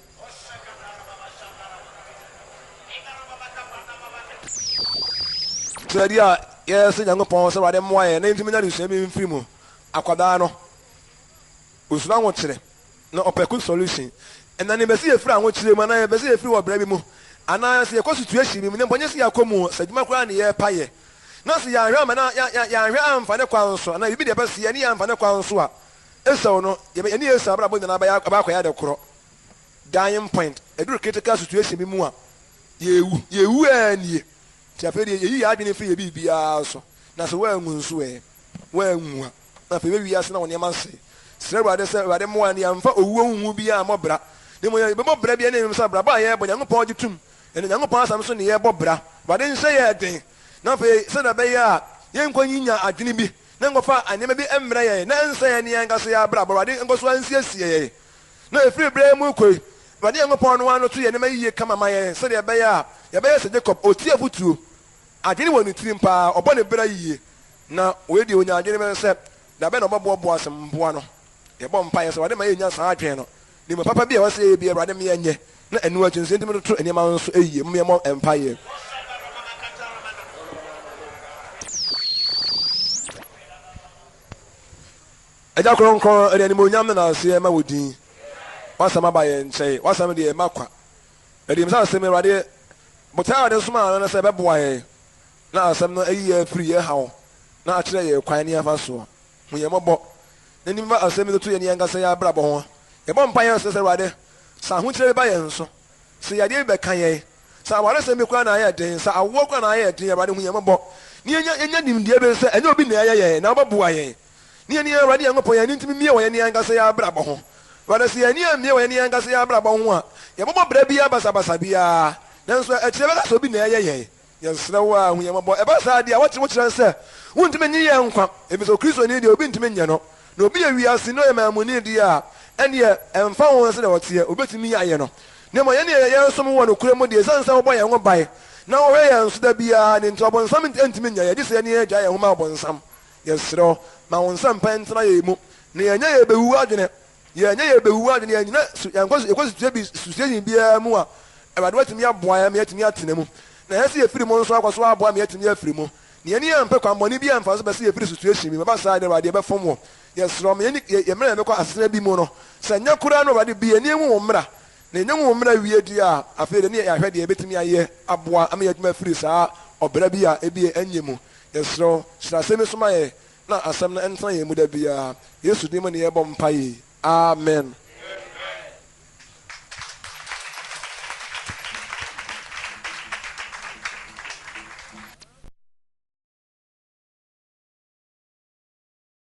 Sɛ ɛdeɛ a yɛsrɛ Nyankopɔn sɛ Awurade mmoa yɛn na yɛntumi nya adesua bi mfiri mu. Akwadaa no, ɔsuro ahokyerɛ na ɔpɛ quick solution. Ɛna ne bɛsɛ yɛfiri ahokyerɛ mu anaa yɛbɛsɛ yɛfiri wɔ brɛ bi mu anaa sɛ yɛkɔ situation bi mu ne mpo nyɛ sɛ yɛakɔ mu sɛ adwuma koraa ne yɛrepa yɛ na sɛ yɛanhwɛ amma na yɛanhwɛ amfa ne kwan so anaa biribi deɛ ɛbɛsɛ yɛne yɛamfa ne kwan so a Esau no yɛne Esau abrabɔ nyinaa bɛyɛ akɔyɛ ade korɔ. Dying point, ɛduru critical situation bi mu a yɛwu, yɛwu ara nie. Nti afei deɛ yɛyi yɛn adwene firi yɛn biribiara so, na sɛ woanwu nso ɛ, woanwu a, na afei bɛ wiase na wo nneɛma nsɛe. Srɛ Awurade sɛ Awurade mmoa yɛn na yɛamfa owuo huhu biara ammɔ bra, na mmom yɛbɛbɔ bra bi a ɛne sɛ abrabɔ a yɛrebɔ Nyankopɔn gye tom, ɛne Nyankopɔn asɛm so ne yɛrebɔ bra. Awurade nhyɛ yɛn den, na afei sɛdeɛ ɛbɛyɛ a yɛnkɔ nyinya adwene bi na nkɔfa nneɛma bi mmrɛ yɛn na ɛnsɛe yɛn ne yɛn ankasa yɛn abrabɔ. Awurade nkɔ so ara nsiesie yɛn, na ɛfiri berɛ yi mu rekɔ yi, Awurade Nyankopɔn no ara no to yɛn nneɛma yiye kama ma yɛn sɛdeɛ ɛbɛyɛ a yɛbɛyɛ sɛ Jacob, ɔtie afotuo, adwene wɔ ne tirim paa, ɔbɔ ne bra yiye, na wei deɛ ɔnya adwene bɛn sɛ da bɛn na ɔbɛboaboa asɛm mmoa no. Yɛbɔ mpaeɛ sɛ Awurade ma yɛnnya saa adwene no, nneɛma papa bi a ɛwɔ sɛ yɛyɛ biara Awurade ma yɛnyɛ, na ɛno akyi nso yɛntumi ntoto nneɛma nso yie. Mom yɛmmɔ mpaeɛ. Agya Kronkron, yɛde animuonyam ne nanseɛ ma wo din. W'asɛm aba yɛn nkyɛn. W'asɛm deɛ ɛmma kwa. Yɛde yɛn asɛm yi, Awurade, botae a wode somaa no ne sɛ ɛbɛboa yɛn na asɛm no ayi yɛn afiri yɛn haw na akyerɛ yɛn kwan ne yɛn mfasoɔ. Hu yɛn mmɔbɔ na nim fa asɛm yi toto yɛne yɛn ankasa yɛn abrabɔ ho. Yɛbɔ mpaeɛ srɛ sɛ, Awurade, sɛ ahokyerɛ bi ba yɛn so, sɛ yadeɛ bi bɛka yɛn, Sɛ awaresɛm bi koraa na ayɛ den, sɛ awoɔ koraa na ayɛ den, Awurade hu yɛn mmɔbɔ na yɛnya yɛnya nimdeɛ bi sɛ ɛnyɛ obi na ɛyɛ yɛn na wobɛboa yɛn na yɛne yɛn Awurade Nyankopɔn yɛn ani ntumi mmue wɔ yɛne yɛn ankasa yɛn abrabɔ ho. Awurade sɛ yɛn ani ammue wɔ yɛne yɛn ankasa yɛn abrabɔ ho a, yɛbɛbɔ bra biara basabasa biara, nanso akyire yɛbɛka sɛ obi na ɛyɛ yɛn. Yɛsrɛ wo a hu yɛn mmɔbɔ. Ɛba saa deɛ a, wokyerɛ wokyerɛ sɛ wontumi nnye yɛn nkwa, efisɛ Okristoni deɛ obi ntumi nyɛ no. Na obi yɛ wiase ni, ɔyɛ manmuni deɛ a, ɛnneɛ ɛmfa ho sɛdeɛ ɔteɛ, obetumi ayɛ no. Na mmom yɛn deɛ yɛresom wo wɔ nokorɛ mu deɛ, esiane sɛ wobɔ yɛn ho ban na wohwɛ yɛn so da biara no nti, ɔbonsam ntumi nyɛ yɛn, gye sɛ yɛn yɛgyae yɛn ho ma ɔbonsam. Yɛsrɛ wo, ma wo nsɛmpa ntena yɛn mu, na yɛnyɛ yɛn bɛwuwu adwene, yɛnyɛ yɛn bɛwuwu adwene, yɛnnyina su, yɛnkɔ, yɛkɔ sutua bi, situation biara mu a, Awurade woatumi aboa yɛn ma yɛatumi atena mu, na ɛsɛ sɛ yɛfiri mu nso akɔ so aboa ma yɛatumi afiri mu. Na yɛn ani ampɛ kwammɔne biara amfa so bɛsɛ yɛfiri situation bi mu, ɛba saa a, ɛnde Awurade yɛbɛfom wo. Yɛsrɛ wo, ma yɛn yɛ mmerɛ a yɛbɛkɔ asetena bi mu no, sɛ ɛnyɛ koraa no Awurade, bue yɛn ani nhu wo mmara, na yɛnya hu wo mmara wie deɛ a, afei deɛ ne yɛahwɛ deɛ yɛbɛtumi ayɛ aboa ama yɛatumi afiri saa ɔbra bi a ebia ɛnyɛ mu. Yɛsrɛ wo, hyira asɛm yi so ma yɛn, na asɛm no ntena yɛn mu da biara. Yesu din mu na yɛbɔ mpaeɛ yi. Amen.